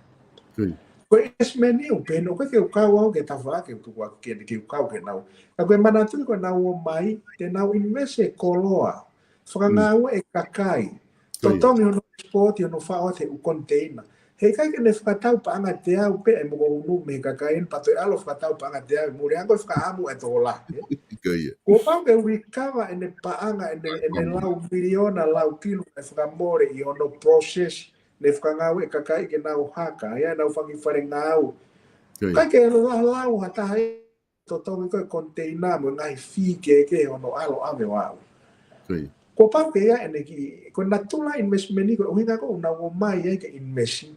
Ko ia. Ko e investment ia ʻoku pehē ni, ʻoku ʻikai ke u kau au ki he tafaʻaki ʻoku tuku atu ke, ke u kau ke nau. Ka ko e manatuʻi ko ʻenau ō mai, te nau invest e koloa. Fakangāueʻi e kakai. Ko ia. Totongi hono export, hono faʻo atu he ʻū container. He ʻikai ke ne fakatau paʻanga teau pē ʻe Mokohunu mei he kakai eni pea toe ʻalu ʻo fakatau paʻanga teau ʻi muli, hangē ko e fakaʻamu ʻa e tokolahi. Ko ia. Kuo pau ke recover ʻene paʻanga, ʻene, ʻene lau miliona, lau kilu, ʻe fakamole ʻi hono process, ne fakangāue e kakai ke nau haka, ʻi ai ʻenau fanga kiʻi fale ngāue. Ko ia. ʻIkai ke lau, lau ha taha ʻe totongi ko e container mo e ngaahi fee kehekehe hono ʻalu ʻo ʻave ʻo aʻu. Ko ia. Kuo pau ke ʻi ai ʻene kiʻi, ko e natula investment ni, ko e ʻuhinga ko ē ʻoku nau ō mai ai ke invest.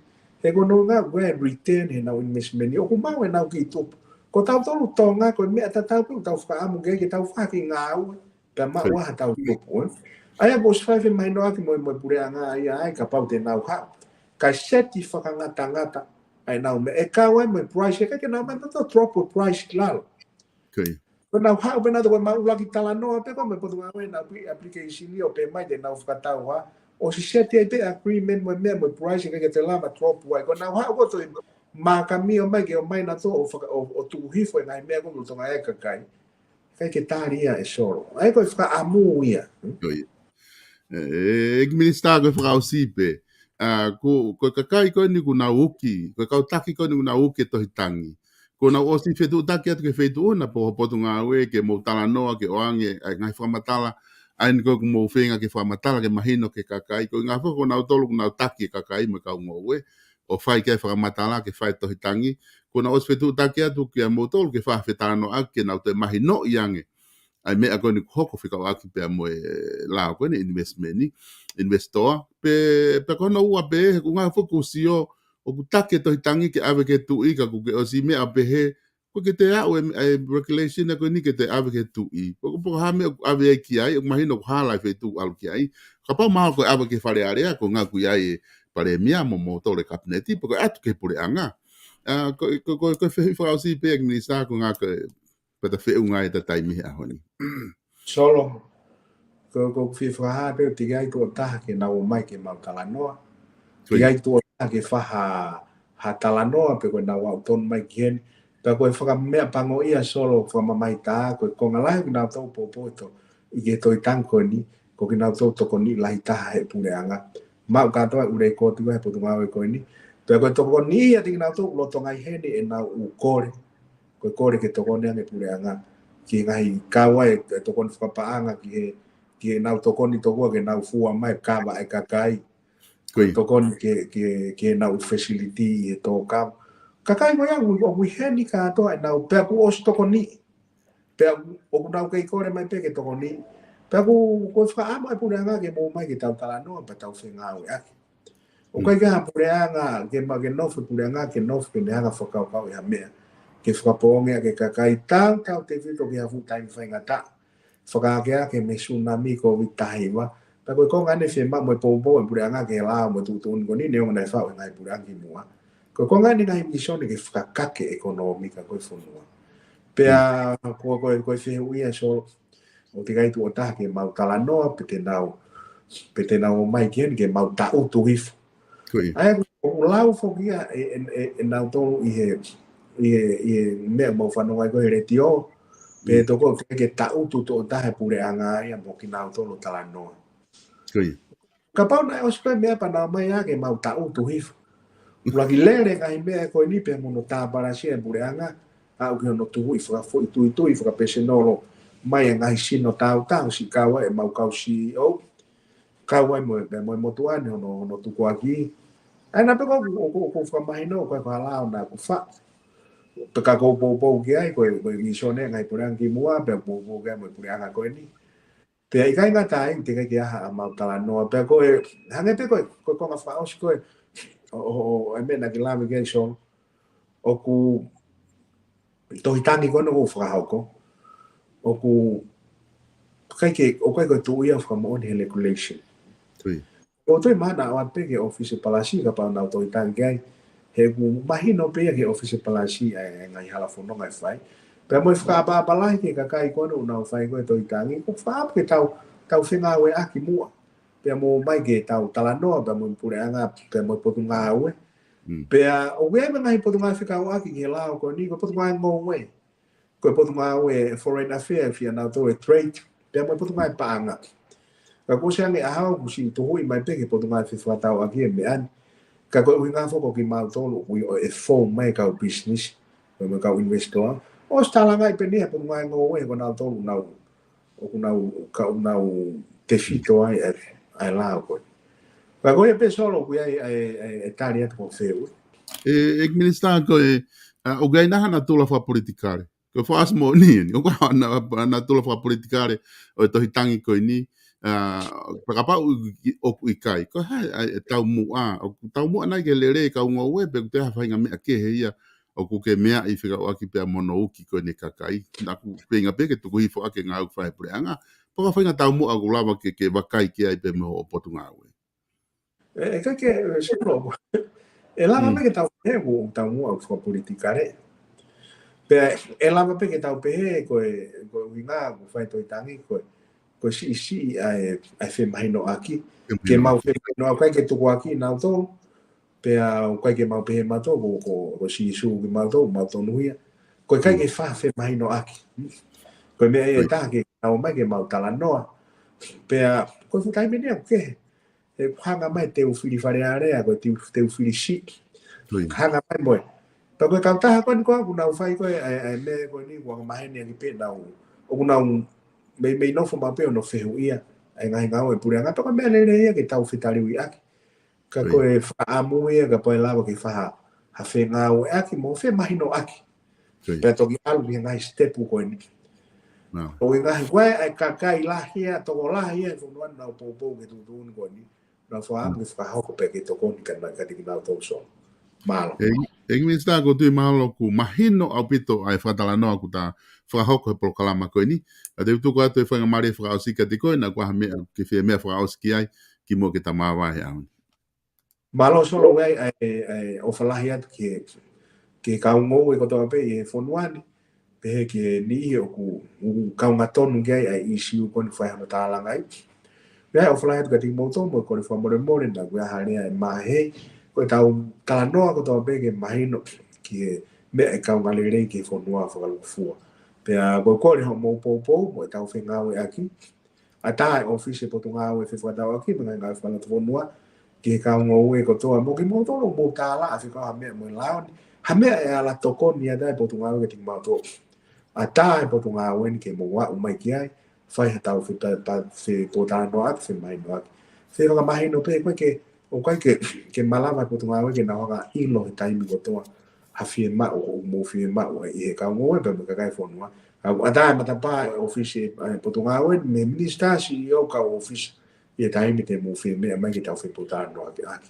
He ko hono ʻuhinga ko e return heʻenau investment ni, ʻoku maʻu ʻenau kiʻi tupu. Ko tautolu Tonga, ko e meʻa tatau pē ʻoku tau fakaʻamu ke, ke tau fai ha kiʻi ngāue, pea maʻu ai haʻatau tupu, ē. ʻA ia kuo ʻosi fai femahinoʻaki mo e, mo e puleʻanga ia ai, kapau te nau haʻu, kae seti fakangatangata ʻa ʻenau meʻa, ʻe kau ai mo e price, ʻe ʻikai ke nau ō mai ʻo drop e price ki lalo. Ko ia. Ko ʻenau haʻu pē nautolu, ko ʻemau ʻuluaki talanoa pē ko ē mo e Potungāue, ʻenau pre-application ʻo pehē mai te nau fakatau ha, ʻosi seti ai pē agreement mo e meʻa mo e price, ʻe ʻikai ke te lava drop ai. Ko ʻenau haʻu ko ē ʻo toe makamio mai ke ō mai nautolu ʻo faka-, ʻo, ʻo tuku hifo e ngaahi meʻa ko ē ʻoku lolotonga ʻi ai e kakai. ʻIkai ke tali ia ʻe Solo. ʻA ia ko e fakaʻamu ia. Ko ia. ʻE, ʻEiki Minisitā, ko e fakaʻosi pē. ʻA, ko, ko e kakai ko eni kuo nau uki, ko e kau taki ko eni kuo nau uki e tohi tangi, kuo nau ʻosi fetuʻutaki atu ki he feituʻu na pe ko e Potungāue ke mou talanoa ke ʻoange ʻa e ngaahi fakamatala, ʻa eni ko ē ʻoku mou feinga ke fakamatala ke mahino ki he kakai, ko e ʻuhinga foki ko nautolu kuo nau taki e kakai mo e kau ngoue, ʻo fai ki ai e fakamatala ke fai e tohi tangi, kuo nau ʻosi fetuʻutaki atu kiate kimoutolu ke fai ha fetalanoaʻaki ke nau toe mahinoʻi ange ʻa e meʻa ko eni kuo hoko fekauʻaki pea mo e lao ko eni investment ni, investor, pe, pe ko hono ua pē, he ʻoku ʻuhinga foki kuo ʻosi ō, ʻoku taki e tohi tangi ke ʻave ki he tuʻi ka kuo ke ʻosi meʻa pehē, ʻoku ʻikai ke toe aʻu e, e regulation ko eni ke toe ʻave ki he tuʻi. Pe ko, pe ko ha meʻa ʻoku ʻave ai ki ai, ʻoku mahino ʻoku hala e feituʻu ʻalu ki ai. Kapau mahalo ko e ʻave ki he Fale Alea, ko e ʻuhinga ʻoku ʻi ai e Palēmia mo moutolu e Kapineti, pe ko e ʻatu ki he puleʻanga. ʻA, ko, ko, ko, ko e fehuʻi fakaʻosi pē ʻEiki Minisitā, ko e ʻuhinga ko e pea ta feʻunga ai ʻeta taimi he ʻaho ni. Solo, ko, ko e fie fakahā pē ʻoku teʻeki ai tuʻo taha ke nau ō mai ke mau talanoa. Ko ia. Teʻeki ai tuʻo taha ke fai ha, ha talanoa pe ko ʻenau aʻu tonu mai ki heni. Pea ko e fakameʻa pango ia Solo, fakamamahi taha, ko e konga lahi ʻoku nau tau poupou ʻi he tohi tangi ko eni, ko kinautolu tokoni lahi taha he puleʻanga. Maʻu kātoa ʻū lekooti ʻa e Potungāue ko eni. Pea ko e tokoni ia ʻiate kinautolu ʻoku lolotonga ʻi heni ʻenau ʻū kole. Ko e kole ke tokoni ange puleʻanga ki he ngaahi kau ai e tokoni fakapaʻanga ki he, ki heʻenau tokoni tokua ke nau fua mai kava e kakai. Ko ia. Tokoni ke, ke, ke nau facility e tō kava. Kakai ko ia ʻoku, ʻoku ʻi heni kātoa ʻenau, pea kuo ʻosi tokoni. Pea ʻoku nau kei kole mai pē ke tokoni. Pea ʻoku, ko e fakaʻamu ʻa e puleʻanga ke mou ō mai ke tau talanoa pea tau fengāueʻaki. ʻOku ʻikai ke ha puleʻanga, ke ma ke nofo puleʻanga, ke nofo ke ne hanga fakakaukauʻi ha meʻa. Ke fakapoongi ʻaki e kakai, tautautefito ki ha fuʻu taimi faingataʻa. Fakaakeake mei he tsunami Covid taha hiva. Pea ko e konga eni fiemaʻu mo e poupou e puleʻanga ke lao mo e tuʻutuʻuni ko eni, neongo naʻe faʻu ʻe he ngaahi puleʻanga kimuʻa. Ko e konga eni ngaahi misiona ke fakakake ʻekonōmika ko ē e fonua. Pea ko, ko, ko e fehuʻi ia Solo, ʻoku teʻeki ai tuʻo taha ke mau talanoa, pe te nau, pe te nau ō mai ki heni ke mau taʻutu hifo. Ko ia. ʻA ia ʻoku lau foki ia ʻe, ʻe, ʻe, ʻe nautolu ʻi he, ʻi he, ʻi he meʻa mau fanongo ai ko ē he letiō, pe toko ke, ke taʻutu tuʻo taha e puleʻanga ia mo kinautolu talanoa. Ko ia. Kapau naʻe ʻosi ko e meʻa pea nau ō mai ia ke mau taʻutu hifo. ʻUluaki lele ngaahi meʻa ko eni pea mo hono tāpalasia e puleʻanga, aʻu ki hono tuhuʻi fakafoʻituitui fakapesinolo mai e ngaahi sino tautau, siʻi kau ai ʻemau kau C E O, kau ai mo e, mo e motuʻa ni hono, hono tukuakiʻi. ʻA ia naʻa pē ko ʻeku, ʻeku, ʻeku fakamahino ko e fakalau naʻa ku faʻu. Pea ka ʻoku ou poupou ki ai, ko e, ko e misiona e ngaahi puleʻanga kimuʻa, pea poupou ki ai mo e puleʻanga ko eni. Pea ʻikai ngata ai, teʻeki ai ke ʻi ai haʻamau talanoa. Pea ko e, hangē pē ko e, ko e konga fakaʻosi ko ē, ʻo, ʻo, ʻo, ʻo e meʻa naʻa ke lave ki ai Solo. ʻOku tohi tangi ko ē naʻa ku fakahoko. ʻOku ʻikai ke, ʻoku ʻikai ko e tuʻu ia ʻo fakamoʻoni he regulation. Ko ia. ʻOku toe mahalo ʻoatu pē ki he ʻōfisi palasi kapau naʻa nau tohi tangi ki ai. He ʻoku mahino pē ia ki he ʻōfisi palasi ʻa e, ʻa e ngaahi hala fononga ʻe fai. Pea mo e fakaʻapaʻapa lahi ki he kakai ko ē ʻoku nau fai ko ē tohi tangi. ʻOku fakaʻamu ke tau, tau fengāueʻaki muʻa. Pea mo ō mai ke tau talanoa, pea mo e puleʻanga, pea mo e Potungāue. Mm. Pea ʻoku ʻi ai mo e ngaahi potungāue fekauʻaki ki he lao ko eni, ko e Potungāue Ngoue. Ko e Potungāue Foreign Affairs, fia nautolu e trade, pea mo e Potungāue Paʻanga. Ka kuo ʻosi ange ʻaho, kuo ʻosi tuhuʻi mai pē ki he Potungāue Fefakatauʻaki e meʻa ni. Ka ko e ʻuhinga foki ko kimautolu ʻoku ʻi ʻo e fou mai kau business, ko e kau investor. ʻOsi talangaʻi pē ʻe he Potungāue Ngoue ko nautolu nau, ʻoku nau, ka ʻoku nau tefito ai ʻa e, ʻa e lao ko ē. Ka ko ia pē Solo ʻoku ʻi ai ʻa e, ʻa e, ʻa e tali atu ko feu. ʻE, ʻEiki Minisitā ko e, ʻa, ʻoku ʻi ai nai ha natula fakapolitikale. Ko e fakaʻosi moʻoni eni, ʻoku ʻi ai ha na, natula fakapolitikale ʻo e tohi tangi ko eni, ʻa, fakapapau ʻoku ʻikai. Ko e hā ʻa e taumuʻa, ʻoku taumuʻa nai ke lele kau ngoue pe ʻoku ʻi ai ha faʻahinga meʻa kehe ia, ʻoku ke meaʻi fekauʻaki pea mo hono uki ko eni e kakai. Naʻa ku feinga pē ke tuku hifo ʻa e ngāue ʻoku fai ʻe he puleʻanga. Pe ko e faʻahinga taumuʻa ʻoku lava ke, ke vakai ki ai pea mo e Potungāue. ʻE, ʻe ʻikai ke, ʻe, Solo. ʻE lava Mm. pē ke tau pehē ʻoku taumuʻa ʻoku fakapolitikale. Pea, ʻe lava pē ke tau pehē ko e, ko e ʻuhinga ʻoku fai e tohi tangi ko e, ko e siʻisiʻi ʻa e, ʻa e femahinoʻaki. Ke Femahinoʻaki. mau femahinoʻaki, ʻikai ke tukuakiʻi nautolu. Pea ʻoku ʻikai ke mau pehē mautolu, ko, ko, ko Sīsū kimautolu, mau tonuhia. Ko e ʻikai Mm. ke faʻa femahinoʻaki. Ko e meʻa ia ʻe Right. taha ke tau mai ke mau talanoa. Pea, ko e fuʻu taimi eni ʻoku kehe. ʻE hanga mai Teufili Fale Alea, ko e Teu-, Teufili Siʻi. Right. Hanga mai mo e. Pea ko e kautaha ko eni ko ē ʻoku nau fai ko ē, ʻa e, ʻa e meʻa ko eni, ʻoku maheni ange pē nau. ʻOku nau, mei, mei nofo maʻu pē ʻo nau fehuʻia ʻa e ngaahi ngāue ʻa e puleʻanga, pea ko e meʻa lelei ia ke tau fetaliuiʻaki. Ka Right. ko e fakaʻamu ia kapau ʻe lava ke fai ha, ha fengāueʻaki mo femahinoʻaki. Right. Pea toki ʻalu ki he ngaahi sitepu ko eni. Nā. ʻO e ngaahi ko ē, ʻa e kakai lahi ia, tokolahi ia, ʻi he fonua ni nau poupou ki he tuʻutuʻuni ko eni. Nau fakaʻamu Mm. ke fakahoko pea ke tokoni ka na, ka tiki nau tau so. Mālō. ʻE, ʻEiki Minisitā, ʻoku ou tui mahalo ʻoku mahino ʻaupito ʻa e fakatalanoa ʻoku ta fakahoko he polokalama ko eni. Ka te u tuku atu e faingamālie fakaʻosi kiate koe, naʻa kuo ʻi ai ha meʻa, ke fie meʻa fakaʻosi ki ai, kimuʻa ke ta māvae he ʻaho ni. Mālō Solo, ʻoku ʻi ai ʻa e, ʻa e ʻofa lahi atu ki he, ki he kau ngoue kotoa pē ʻi he fonua ni, pehē ki he niʻihi ʻoku, ʻoku kaungatonu ki ai ʻa e ʻīsiu ko eni ʻoku fai hano tālanga ai. ʻOku ʻi ai ʻofa lahi atu kiate kimoutolu mo e kole fakamolemole naʻa kuo ʻi ai ha lea ʻe mahei, ko ʻetau talanoa kotoa pē ke mahino ki he meʻa ʻe kaunga lelei ki he fonua fakalūkufua. Pea ko e kole hoʻomou poupou mo ʻetau fengāueʻaki, ʻatā e ʻōfisi ʻo e Potungāue Fefakatauʻaki mo e Ngaahi Ngāue Fakalotofonua ki he kau ngoue kotoa mo kimoutolu ʻoku mou tālaʻa fekauʻaki mo e lao ni. Ha meʻa ʻe ala tokoni atu ai e Potungāue kiate kimautolu, ʻatā e Potungāue ni ke mou aʻu mai ki ai, fai haʻatau fe-, pa-, pa-, fepōtalanoaʻaki, femahinoʻaki. Fefakamahino pē, ʻoku ʻikai ke, ʻoku ʻikai ke, ke malava e Potungāue ke nau hanga ʻo ʻilo he taimi kotoa ha fiemaʻu ʻoku mou fiemaʻu ai ʻi he kau ngoue pea mo e kakai e fonua. Ka ʻoku ʻatā e matapā ʻo e ʻōfisi ʻo e Potungāue ni mei he Minisitā, C E O, kau ʻōfisa ʻi he taimi te mou fie meʻa mai ke tau fepōtalanoaʻaki.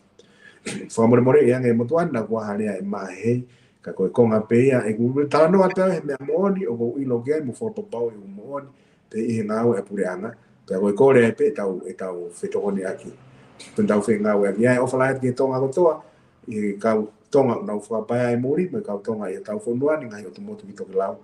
Fakamolemoleʻi ange e motuʻa ni naʻa kuo ʻi ai ha lea ʻe mahei, ka ko e konga pē ia ʻeku talanoa pē au he meʻa moʻoni ʻoku ou ʻilo ki ai mo fakapapauʻi ʻoku moʻoni pē ʻi he ngāue ʻa e puleʻanga. Pea ko e kole ai pē ʻetau, ʻetau fetokoniʻaki, pea tau fengāueʻaki. ʻI ai e ʻofa lahi atu ki he Tonga kotoa, ʻi he kau Tonga ʻoku nau fakapaea ʻi muli, mo e kau Tonga ʻi hotau fonua ni, ngaahi ʻotu motu ki Tokelau.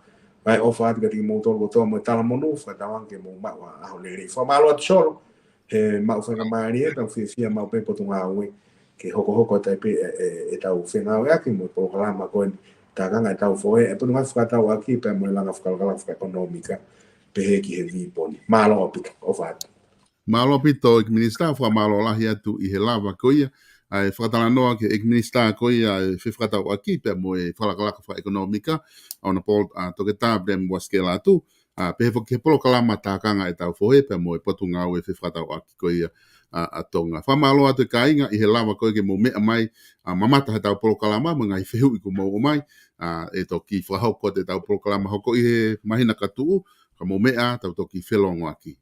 ʻI ai e ʻofa atu kiate kimoutolu kotoa mo e talamonū, fakatauange ke mou maʻu ha ʻaho lelei. Fakamālō atu Solo he maʻu faingamālie, pea ʻoku fiefia maʻu pē Potungāue ke hokohoko atu ai pē e, e, ʻetau fengāueʻaki mo e polokalama ko eni, tākanga ʻetau fohe ʻa e Potungāue Fefakatauʻaki pea mo e langa fakalakalaka fakaʻekonōmika, pehē ki he vīponi. Mālō ʻaupito, ʻofa atu. Mālō ʻaupito ʻEiki Minisitā, fakamālō lahi atu ʻi he lava ko ia ʻa e fakatalanoa ki he ʻEiki Minisitā ko ia ʻo e Fefakatauʻaki pea mo e fakalakalaka fakaʻekonōmika, ʻa Honourable, ʻa, Toketā Viliami Uasikela Atu, ʻa, pehē foki ki he polokalama tākanga ʻetau fohe pea mo e Potungāue Fefakatauʻaki ko ia, ʻa, ʻa Tonga. Fakamālō atu e kāinga ʻi he lava ko ē ke mou meʻa mai, ʻa, mamata heʻetau polokalama mo e ngaahi fehuʻi kuo mou ʻomai, ʻa, ʻe toki fakahoko atu ʻetau polokalama hoko ʻi he māhina ka tuʻu, ka mou meʻa, tau toki felōngoaki.